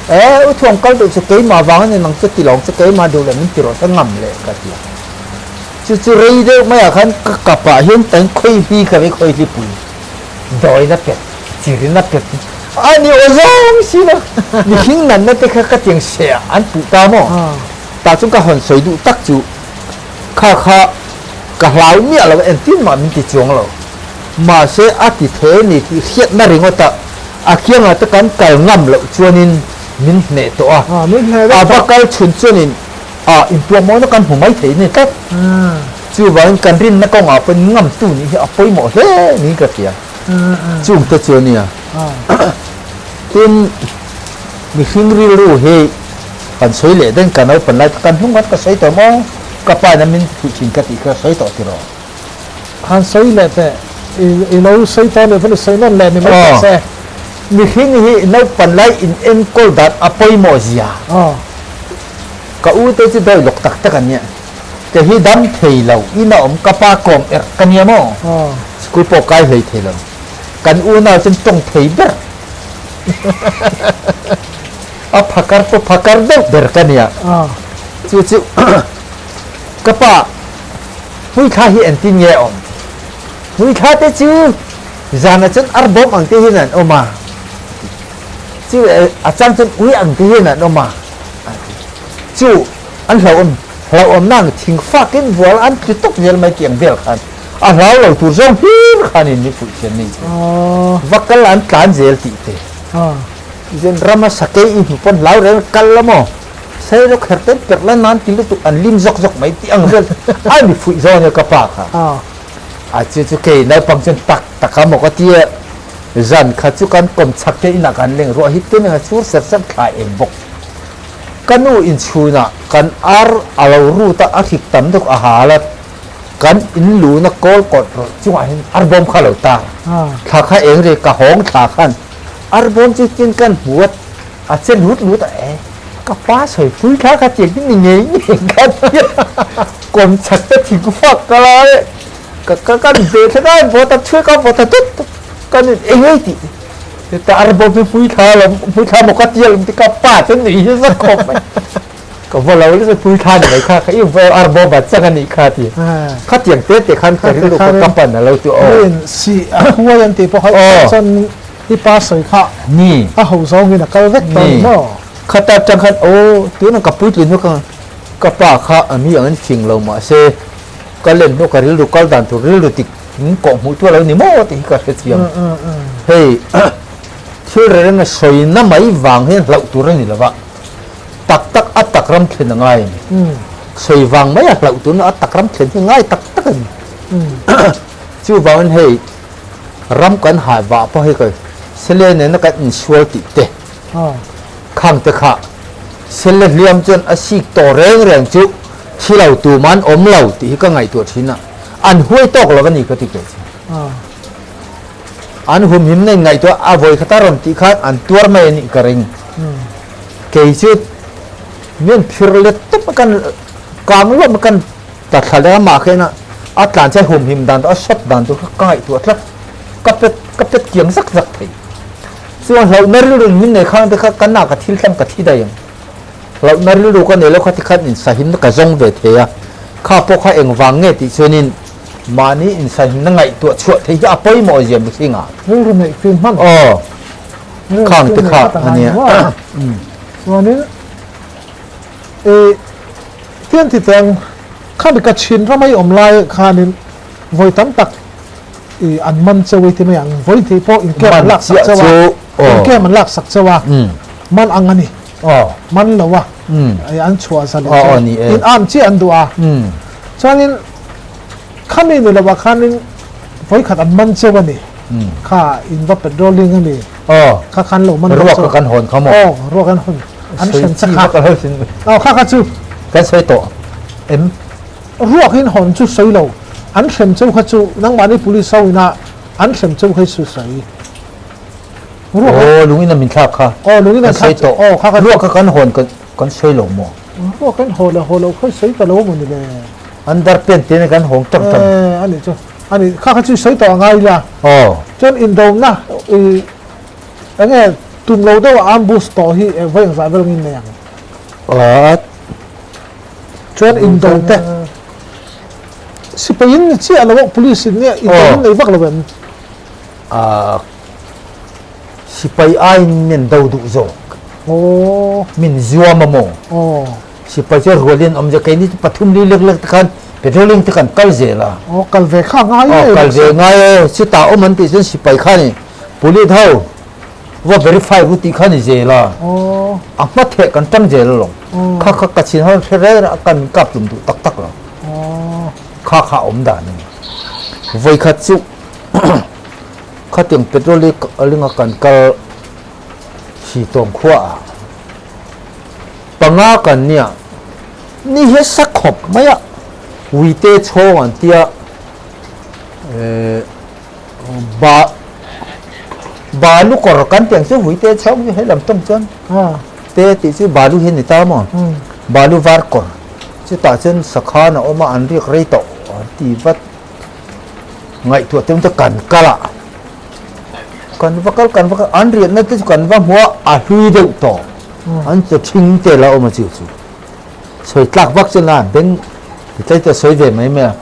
E, u thuam kal duh chu keimah vang a ni nang chu ti lawng che keimah duh leh min ti rawh se ngam leh ka ti a. Chu chu rei deuh maiah khan ka kapah hian tan khawihli ka vei khawihli pui dawina pet chirina pet a ni aw zawng si lo mihring nanna te kha ka tiang se ah an puh ta maw tah chuan ka hawn sawi duh tak chu kha kha ka hlau miah lo engtin mah min ti chuang lo mahse a ti thei a ni tih hriatna ringawt ah a kiangah te kan kal ngam loh chuanin min hneh tawh a a va kal chhun chuanin Ah, intuahmawhna kan hmu mai thei ni tlat. Chuvangin kan rinna kawngah pawhin ngamtu nih hi a pawimawh hle niin ka hria. Chungte chu a nia. Tin, mihring rilru hi kan sawi leh dawn ka naupan lai kan hnung khan ka sawi tawh maw? Ka pa in a min fuih thin ka tih kha ka sawi tawh tiraw? Han sawi leh teh, i lo sawi tawh nih pawn i sawi nawn leh ni mai teh se. Mihring hi naupan lai in enkawl dan a pawimawh zia. Ka u te chu dawi lawk tak tak an nia. Kei hi dam thei lo, in a awm, ka pa kawm erh ka nia maw? School pawh kai hlei thei lo. Kan unau chuan tawng thei ber. A phakar pawh phakar deuh ber ka nia. Chu chu ka pa hmuithla hi engtin nge a awm? Hmuithla te chu zanah chuan arbawm ang te hian an awm a. Chu a chang chuan ui ang te hian an awm a. Chu an hlauhawm hlauhawmna ang thing fakin vual an tlu tawp zel mai tih ang vel khan a hlau lo tur zawng hlir khanin mi fuih thian nei chu va kal an tlan zel tih te tichuan rama sakei i hmu pawn hlau reng kal la maw sei rawk her ten perh la nan ti lutuk an lim zawk zawk mai tih ang vel a mi fuih zawng ania ka pa kha a chu chu kei naupang chuan tak tak a maw ka tia zan kha chu kan kawm chhak te inah kan leng ruah hi tun anga chhur ser ser thlai eng bawk. Ka nu inchhunah kan ar a lo rut a, a hrik tam deuh a hal a, kan in luna kawl kawt rawh chungah hian arbawm kha a lo tar a, thla kha eng ri ka hawng thla khan arbawm chu tin kan hmu a, a che lut lut a, e ka pa sawi pui thla kha tiang hi ni ngei ngei ka ti a, kawm chak te thing fak ka la e, ka ka kan ve thla ka vaw ta chhuai ka vaw ta tut tut ka nu in eng ei tih. Heta arbawm hi pui thla lo, pui thla maw ka tia lo ti ka pa chu ni hi za khawp mai. Ka va lo le pui thla ni mai kha kha i va arbawm a chang a nih kha ti. Kha tiang te te khan ka rilru ka ka pan a lo ti aw. Min si a huai an tih pawh kha chuan i pa sawi kha ni a ho zawng in a kal vek tawh ni maw. Khata tang khan aw tuna ka puitlin hnu kha ka pa kha a mi ang in fing lo mahse ka len hnu ka rilru kal dan tur rilru tik In kawhhmuh chu a lo ni maw tih hi ka hre chiang. Hei thil reng a sawi na mai vang hian hlauh tur a ni lo va, tak tak a tak ram thlen a ngai a ni. Sawi vang mai a hlauh tur a tak ram thlen hi ngai tak tak a ni. Chuvangin hei ram kan hah vah pawh hei ka sele nena kan insual tih te khang te kha sele hliam chuan a sik tawh reng reng chu thi lo tuman awm lo tih hi ka ngaihtuah thin a. An huai tawk lo a ni ka ti keh chu. An humhim na in ngaihtuah a vawi khata rawn tih khan an tuar mai a nih ka ring. Kei chu mian phir let tawp a kan kang luam a kan tla thla leh a mah khen a a tlan chai humhim dan tur a shot dan tur kha ka ngaihtuah tlat. Ka pet ka pet kiang zak zak thei. Chuan hlauhna rilru in min nei khang te kha ka nak a thil tlang ka thi daih ang. Hlauhna rilru ka nei lo kha tikhan insahimna ka zawng ve thei a, kha pawh kha engvang nge tih chuanin mahni insahimna ngaihtuah chhuah theih hi a pawimawh zia mihring ah. Rilru neih fim hman. Aw, khang te kha a nia. Chuanin i tian ti teng khami ka chhin ramai awm lai khanin vawi tam tak i an man cheu i ti mai ang vawi tih pawh inkem an lak sak cheu a, inkem an lak sak cheu a, man ang a ni. Man lo a an chhuah zan chuan in arm chiah an duh a chuanin khami ni lovah khanin vawikhat an man cheu a ni kha in va patrolling a ni kha khan lo man ruak kan hawn kha maw aw ruak an hawn an hren chak kha aw kha kha chu kan sawi tawh em ruak in hawn chu sawi lo an hrem cheu kha chu nangmahni police ho ina. An hrem chu hei su sawi. Ruak Aw lungin a min thlak kha. Aw lungin a thlak tawh. Aw kha kha. Ruak kha kan hawn kan sawi lo maw? Ruak kan haw leh haw lo khawi sawi ta lo maw ni le? An dar pen te nen kan hawng tang tang. Eh ani chu ani kha kha chu sawi tawh a ngai ila. Aw. Chuan indawmna i enge tum lo deuh a ambush tawh hi eng vawi engzah vel ngin nei ang? Aw. Chuan indo te sipai in ni chiah lo a police in nge indo in nei vak lo em? Ahh sipai aiin min do duh zawk. Aww. Min zuam a maw? Aww. Sipai chu rual in awm zel keini chu pathum li lek lek te khan patrolling te kan kal zel a. Aw kal ve kha ngai ngei. Aw kal ve ngai e chutah awm an tih chuan sipai khan i police ho va verify ru tih kha ni zel a, a hma theh kan tang zel alawm. Kha kha ka chin ho hre reng a kan kap tum duh tak tak lo. Kha kha awm dan a ni. Vawikhat chu khatiang petrol linga kan kal si tawng khua ah panga kan nia ni hi sa khawp mai a, uite chhawng an tia Ba balu kawr kan tih ang chu vui te chhawng chu helam tawng chuan te tih chu balu hi a ni ta maw balu var kawr chutah chuan sakhan a awm a an riak rei tawh an ti vat ngaihtuah te chu kan kal a kan va kal kan va kal an riahna te chu kan va hmu a a hlui deuh tawh an chaw thing te la awm a chu chu sawi tlak vak chuan a beng tlai te sawi ve mai mai a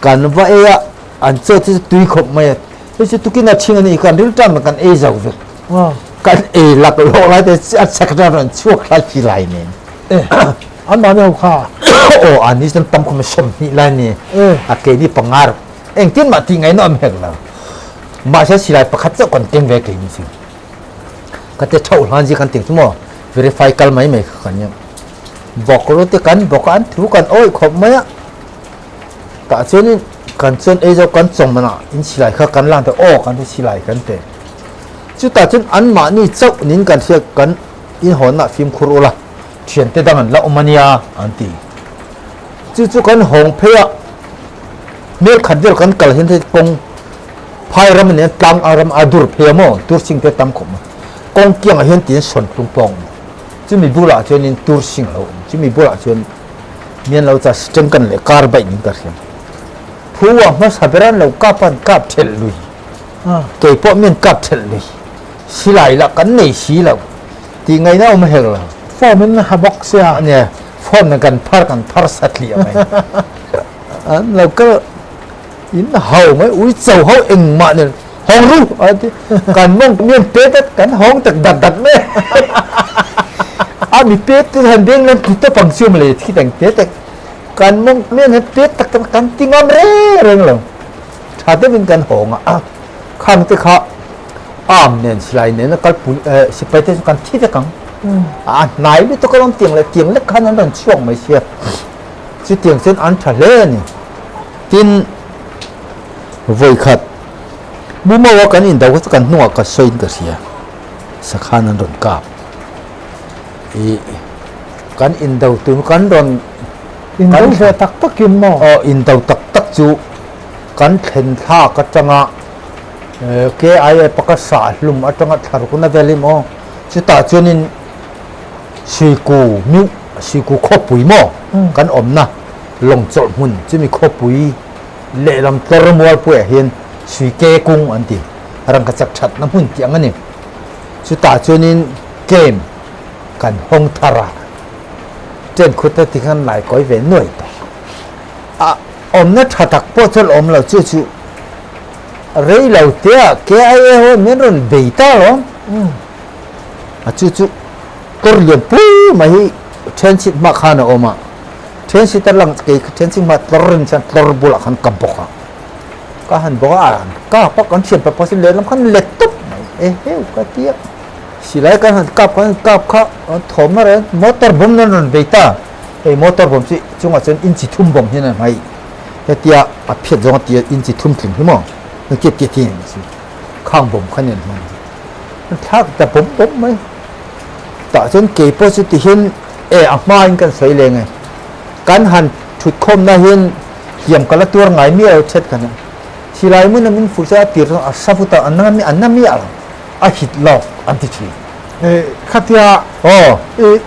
kan va ei a An chaw chu tui khawp mai a, hei chu tukin a chhing a ni, kan rilṭam kan ei zo vek. Kan ei lak lawk lai te a chak atang rawn chhuak thlai phi lai nen. Eh, an mahni ho kha. Aw, an ni chuan tam khawp mai 20 lai ni. A keini panga rawh. Engtin mah tih ngaihna awm hek lo. Mahse silai pakhat chauh kan keng ve keini chu. Ka te thauh hlan zia kan tih chu maw, verify kal mai mai kha kan nia. Bawk ru te kan bawk a, an thu kan awih khawp mai a. Tah chuanin kan chuan ei zo kan chawm manah in silai kha kan lang ta aw kan ti silai kan pe. Chutah chuan anmahni chauh nin kan hriat kan inhawnna fimkhur ula thiante dang an la awm a nia an ti. Chu chu kan hawng phei a hmel khat vel kan kal hian hei kawng phai ram ania tlang a ram a dur phei a maw tur sing te tam khawp mai. Kawng kiangah hian tiin sawn tlung pawng chumi bulah chuanin tur sing a lo awm chumi bulah chuan Mian lo cha steng kan leh kar baih ning ka hriam. Phu a hmasa ber an lo kap an kap thelh lui. Kei pawh mian kap thelh lui. Silai lah kan nei si lo. Tih ngaihna awm hek lo. Form in ha bawk sia. Nia, form nen kan phar kan phar satliah mai. An lo kal in hau mai ui cho ho engmah nen hawng ru a ti. Kan mawng mian pe dat kan hawng tak dat dat mai. A mi pe te han beng lam tlu tawp ang chu mawle thi dang te tak kan mawng mian han pe tak tak kan ti ngam reng reng lo. Tha deuhin kan hawng a khang te kha arm nen silai nen a kal pui sipai te chu kan thi vek ang. A hnai lutuk alawm tiang leh tiang lek khan an rawn chhuak mai sia. Chutiang chuan an tha hle a ni. Tin, vawikhat Mumawa kan indo kha chu kan hnungah ka sawiin ka hria. Sakhan an rawn kap. Ih, kan indo tur kan rawn Indo ve tak takin maw? Aw, indo tak tak chu kan thlen thlak atanga KIA paka sah hlum atanga thlarukna vel hi maw? Chutah chuanin Suiku miuh, Suiku khawpui maw kan awmna lawng chawlh hmun chumi khawpui lehlam tlawr mualpuiah hian Suike kung an ti, rangkachak thatna hmun tih ang a ni. Chutah chuanin camp kan hawng thar a, tent khut te tikhan lai kawi ve nuai tawh. A awmna tha tak pawh chuan awm lo chu chu rei lo tea KIA ho min rawn bei ta alawm. A chu chu kawr lian pui mai hi then chhit hma khan a awm a, then chhit a lang kei then chhit hma tlawr rin chuan tlawr bulah khan ka bawk a, ka han bawk a ka pak kan thian pa pawh chu lehlam khan let tawp mai e heu ka ti a, silai kan han kap kan han kap kha an thawm na reng motor bawm nan rawn bei ta, hei motor bawm chu chungah chuan inchi thum bawm hian a hmai hetia a phiat zawng a tia inchi thum tling hi maw hetia tia tia khang bawm kha nen hman. Thlak ta bawm bawm mai. Tah chuan kei pawh chu ti hian e a hma in kan sawi leng e. Kan han thut khawmna hian hliam ka la tuar ngai miah lo thet khan a. Silai hmun a min fuh chuan a tir chuan a sa vut a, a na a na miah lo, a hit lawk an ti thin. Khatia i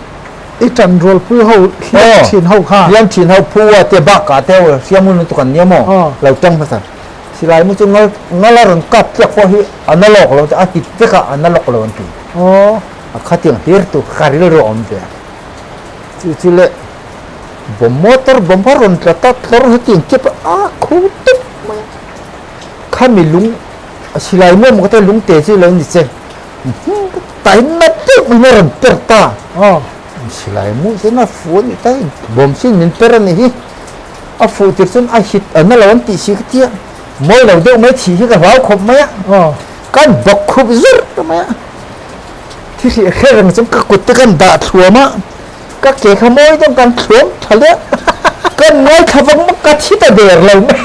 i tan rualpui ho hliam thin ho kha. Hliam thin ho phu a te bakah te ho hriam hun lutuk an nia maw lo tang hmasa. Silai mu chu ngal ngal a rawn kap tliak pawh hi a na lawk lo a hit vek a, a na lawk lo an ti. A khatiang hlir tur ka rilru a awm ve a. Chu chu le bomb motor bomb a rawn tla ta tlawr hetiang kep a a khu tup mai a. Khami lung silai mu emaw ka tia lung te chu lo ni che tai na deuh mai a rawn per ta. Silai mu chuan a fuh a ni ta bomb sin min per a ni hi. A fuh tir chuan a hit a na lo an tih si ka tia mawi lo deuh mai thih hi ka hlau khawp mai a. Kan bawk khup zurh mai a. Thi hrih hre reng chuan ka kut te kan dah thluam a, ka ke kha mawi deuh kan thluam tha leh kan ngaithla vang maw ka thi ta der lo mai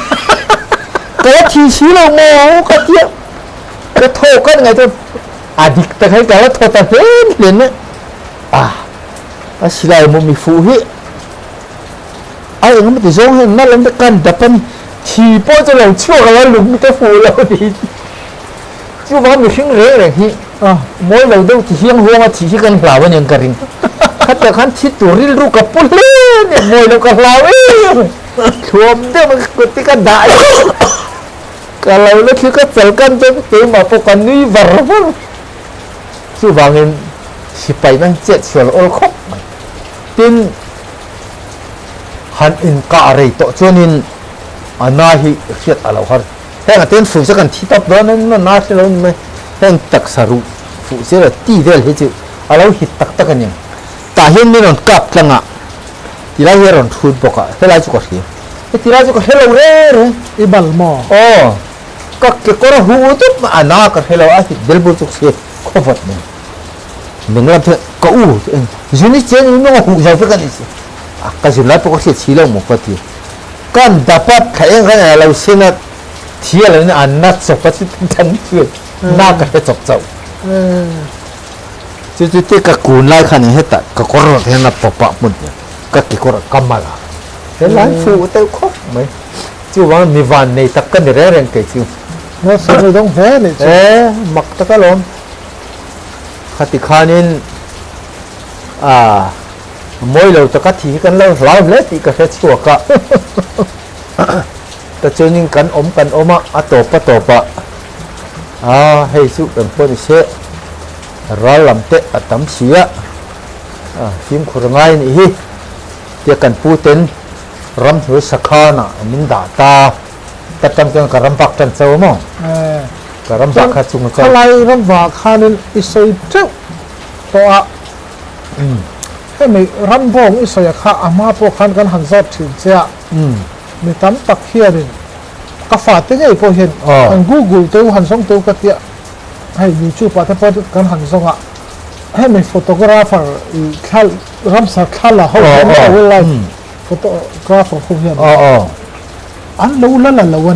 ka la thi si lo maw ka tia ka thaw kan ngai chuan a dik tak hi ka la thaw ta hlen hlen a ah a silai maw mi fuh hi a engemaw ti zawng hian na lam te kan dap a ni thi pawh chu lo chhuak lo lung te fuh lo ni. Chuvang mihring reng reng hi mawi lo deuh ti hiang huang a thih hi kan hlau a nia ka ring. Khatah khan thi tur rilru ka pu hle a nia, mawi lo ka hlau em. Thluam deuh mai ka kut hi ka dah em. Ka lo la thil ka chal kan chuan keimah pawh ka nui var var. Chuvangin sipai nan chet sual awl khawp mai. Tin, han inkah rei tawh chuanin a na hi hriat a lo har. Heng a ten fuh chu kan thi tawp dawn a na hre lo ni mai. Heng taksa ruh fuh zel a ti vel hi chu a lo hit tak tak a ni. Tah hian min rawn kap tlang a, tilai hi a rawn hrut bawk a, helai chu ka hria. Heti lai chu ka hre lo reng reng. I bal maw? Aw, ka kekawr a huh dup mai, a na ka hre lo, a hit bel bur chu ka hria khawvat mai. Meng lam chuan ka u chu en, zun i chen in mawng a huh zo vek a ni si. A, ka zun lai pawh ka hriat si lo maw ka ti. Kan dap a thla eng khan a lo sen a, thi a lo in a na chawp a chu than chu na ka hre chawp chauh. Chu chu te ka kun lai khan in hetah ka kawr rawt hian a pawp a hmun hian ka kekawr ka mal a. Helai fuh deuh khawp mai. Chuvang mi van nei tak ka ni reng reng kei chu. Na sawi dawng hle nih chu. E mak tak alawm. Khati khanin a mawi lo taka thi hi kan lo hlau hle tih ka hre chhuak a. Tichuanin kan awm kan awm a, a tawp a tawp a, a hei chu kan pawh ni se ral lam te a tam si a, a fimkhur ngai a nih hi tia kan pu ten ramhnuai sakhanah min dah ta, ta tang chuan ka ram vak tan chauh a maw? Ka ram vak kha chung chuan. Khalai ram vah khanin i sawi teuh tawh a. Hemi ram bawng i sawi a kha a hma pawh khan kan han zawt thin che a, mi tam tak hianin ka fate ngei pawh hian han google teu han zawng teu ka tia hei youtube ah te pawh kan han zawng a, hemi photographer i thla ramsa thla la ho hian wildlife photographer ho hian an lo la la lo a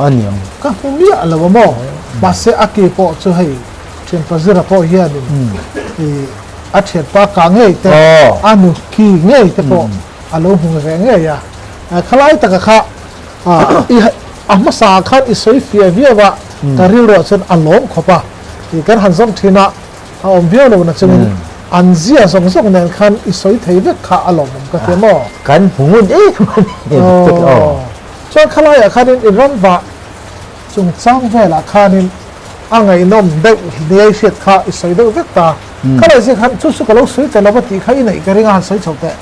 niang ka hmu miah lo a maw mahse a ki pawh chu hei Thianpa Zira pawh hianin i a thianpa kah ngei te, a nu ki ngei te pawh a lo hmu ve ngei a. Khalai taka kha i a hmasa ah khan i sawi fiah viau a, ka rilruah chuan a lawm khawp a. I kan han zawng thin a, a awm viau lo na chungin an zia zawng zawng nen khan i sawi thei vek kha a lawmawm ka ti maw? Kan hmu ngun em a ni. Chuan khalaiah khanin i ramvah chungchang velah khanin a ngaihnawm deuh hniai hriat kha i sawi deuh vek ta. Ka leh zia khan chu chu ka lo sawi ta lo va tih kha i neih ka ring a han sawi chho teh.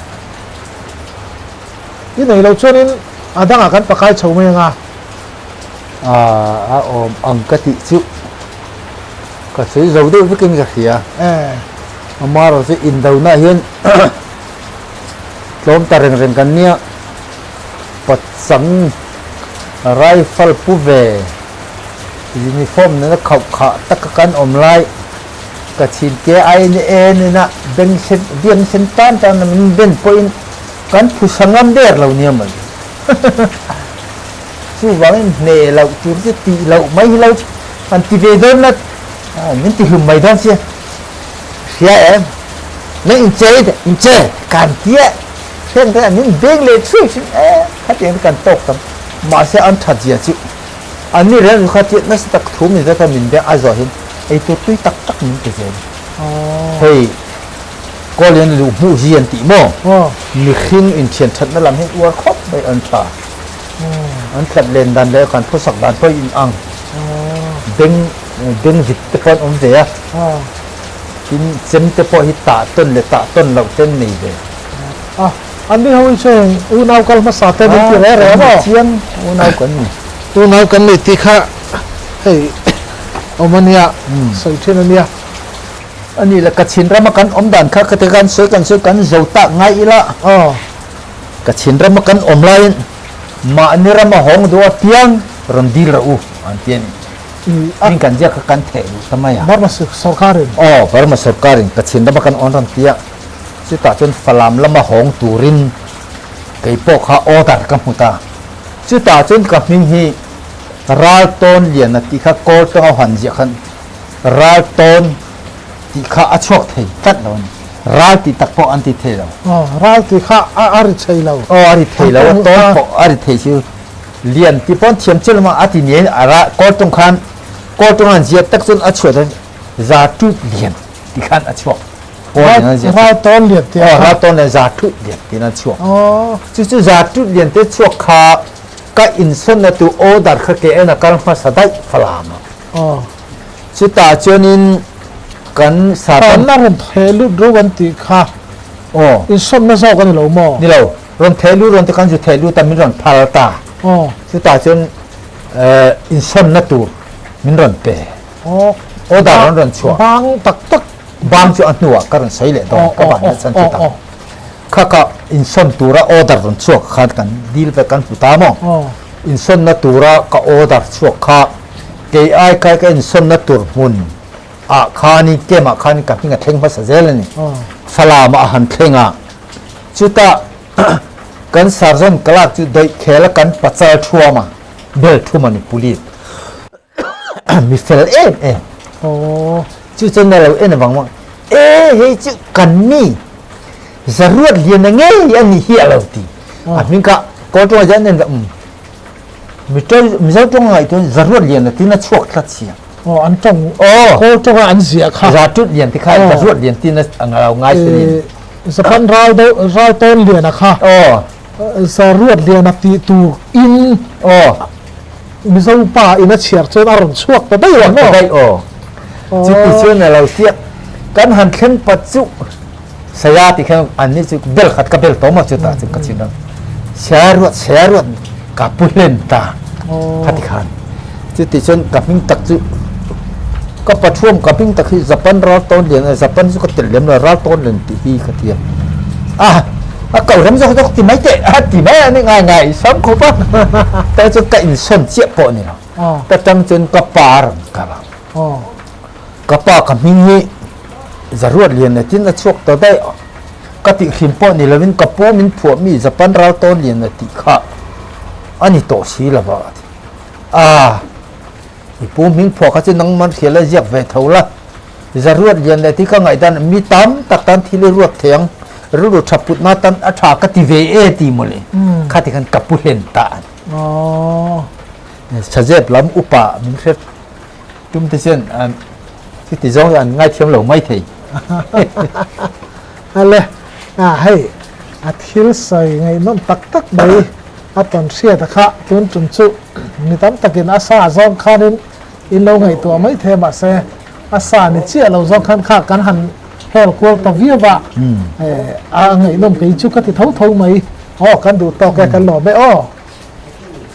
I nei lo chuanin a dangah kan pakai chho mai anga. A awm ang ka tih chu ka sawi zo deuh vekin ka hria. Amaherawh chu indona hian tlawm ta reng reng kan nia. Pachang rifle pu ve. Uniform nena khauh khah taka kan awm lai ka chhin ke ai ni e nena beng sen biang sen tan tan a min ben pawhin kan phusa ngam der lo nia mawle. Chuvangin hneh loh tur chu tih loh mai hi lo an ti ve dawn la min ti hlum mai dawn sia. Hria em? Nang inchei teh inche kan tia heng te an in beng leh thuai thin e khatiang te kan tawk tam mahse an that zia chu. An ni reng kha chiah nasa tak thu min zat a min biak a zawh hian ei tur tui tak tak min ti zel. Hei kawl hian luh hmuh hi an tih maw? Mihring inthian thatna lam hian uar khawp mai an tha. An tlat len dan leh kan phawsak dan pawh in ang. Beng beng vit te pawh an awm ve a. Tin chem te pawh hi tah tawn leh tah tawn loh te an nei ve. A, an ni ho hi chu heng unau kal hmasa te min ti reh reh maw? Chiang unau kan ni. Unau kan ni tih kha hei awm a nia, sawi thin a nia. A nih le Kachin rama kan awm dan kha khati khan sawi kan sawi kan zo tak ngai ila. Aw. Kachin rama kan awm laiin mahni rama hawng duh apiang rawn dil rawh u an ti a ni. Min kan ziak kha kan theh duh ta mai a. Burma sorkarin. Aw, Burma sorkarin Kachin rama kan awm rawn ti a. Chutah chuan Falam lama hawng turin kei pawh kha order ka hmu ta. Chutah chuan ka hming hi Raltawn Liana tih kha kawl tanga han ziah khan Raltawn tih kha a chhuak thei tlat lo a ni. Ral tih tak pawh an ti thei lo. Aw, ral tih kha a ri thei lo. Aw, a ri thei lo a, tawn pawh a ri thei chu Lian tih pawh an thiam chiah lo a, a ti niai a ra kawl tawng khan kawl tawng an ziah tak chuan a chhuah chuan za tut lian tih khan a chhuak. Ral tawn lian tih a kha. Ral tawn lian za tut lian tiin a chhuak. Chu chu za tut lian te chhuak kha ka insawnna tu order kha ke en a kal hmasa daih Falam a. Chutah chuanin kan Satan. Tanna rawn theh lut ro an tih kha insawnna zawk a ni lo maw? Ni lo, rawn theh lut rawn te kan zu theh lut a min rawn phal ta. Chutah chuan insawnna tur min rawn pe. Order an rawn chhuah. Bang tak tak. Bang chu a hnuah ka rawn sawi leh dawn, ka ban na chan chu ta. Kha ka insawn tura order rawn chhuak khan kan dil vek kan hmu ta maw? Insawnna tura ka order chhuak kha kei ai kai ka insawnna tur hmun ah khanin camp ah khanin ka hming a thleng hmasa zel a ni. Falam ah a han thleng a, chutah kan sergeant clerk chu dawihkhel a kan pachal thuam a, bel thum a ni police. Mi fel em em. Chu chuan na lo en avang vang e hei chu kan mi zaruat lian a ngei a ni hi a lo ti. A hming kha kawl tawng ah hian en um mi mizo tawng a ngaih chuan zaruat lian a tin a chhuak tlat sia. Aw an tawng kawl tawng a an ziah kha. Zatut lian ti kha zaruat lian tin a lo ngai si niin. Zapan ral deuh ral tawn lian a kha. Zaruat lian a tih tur in. Mizo pa in a chhiar chuan a rawn chhuak ta daih ang maw? Daih aw. Chuti chuan a lo tiak kan han thleng pat chu saya ti khan an ni chu bel khat ka bel tawh maw chutah chu ka chhin ang. Saya ruat saya ruat ka pu hlen ta khati khan. Chuti chuan ka hming tak chu ka pathuam ka hming tak hi Japan ral tawn lian a Japan chu ka telh lem lo ral tawn lian tih hi ka ti a. A a ko rem zawk zawk ti mai teh a ti mai a ni ngai ngai sam khawp a ta chu ka insawn chiah pawh ni lo ta tang chuan ka pa rawn kal a ka pa ka hming hi zaruat lian leh tin a chhuak ta daih a ka tih hrim pawh ni lovin ka pu min phuah mi Japan ral tawn lian a tih kha a ni tawh si lova a ti a i pu hming phuah kha chu nangman hrial a ziak ve tho la. Zaruat lian leh tih ka ngaihdan mi tam tak tan thil i ruat thei ang, rilru tha putna tan a tha ka ti ve e ti mawle kha ti khan ka pu hlen ta a ni. Chazep lam upa min hre tum te chuan chuti zawng hi an ngaithiam lo mai thei. Ale, a hei a thil sawi ngaihnawm tak tak mai a tawn hriat a kha tun tum chu mi tam takin a sa zawng khanin In lo ngaihtuah mai thei a mahse a sa ni chiah lo zawk khan kha kan han hel kual ta viau a, a ngaihnawm kei chu ka ti tho tho mai. Aw kan duh tawk e kan lawm e aw.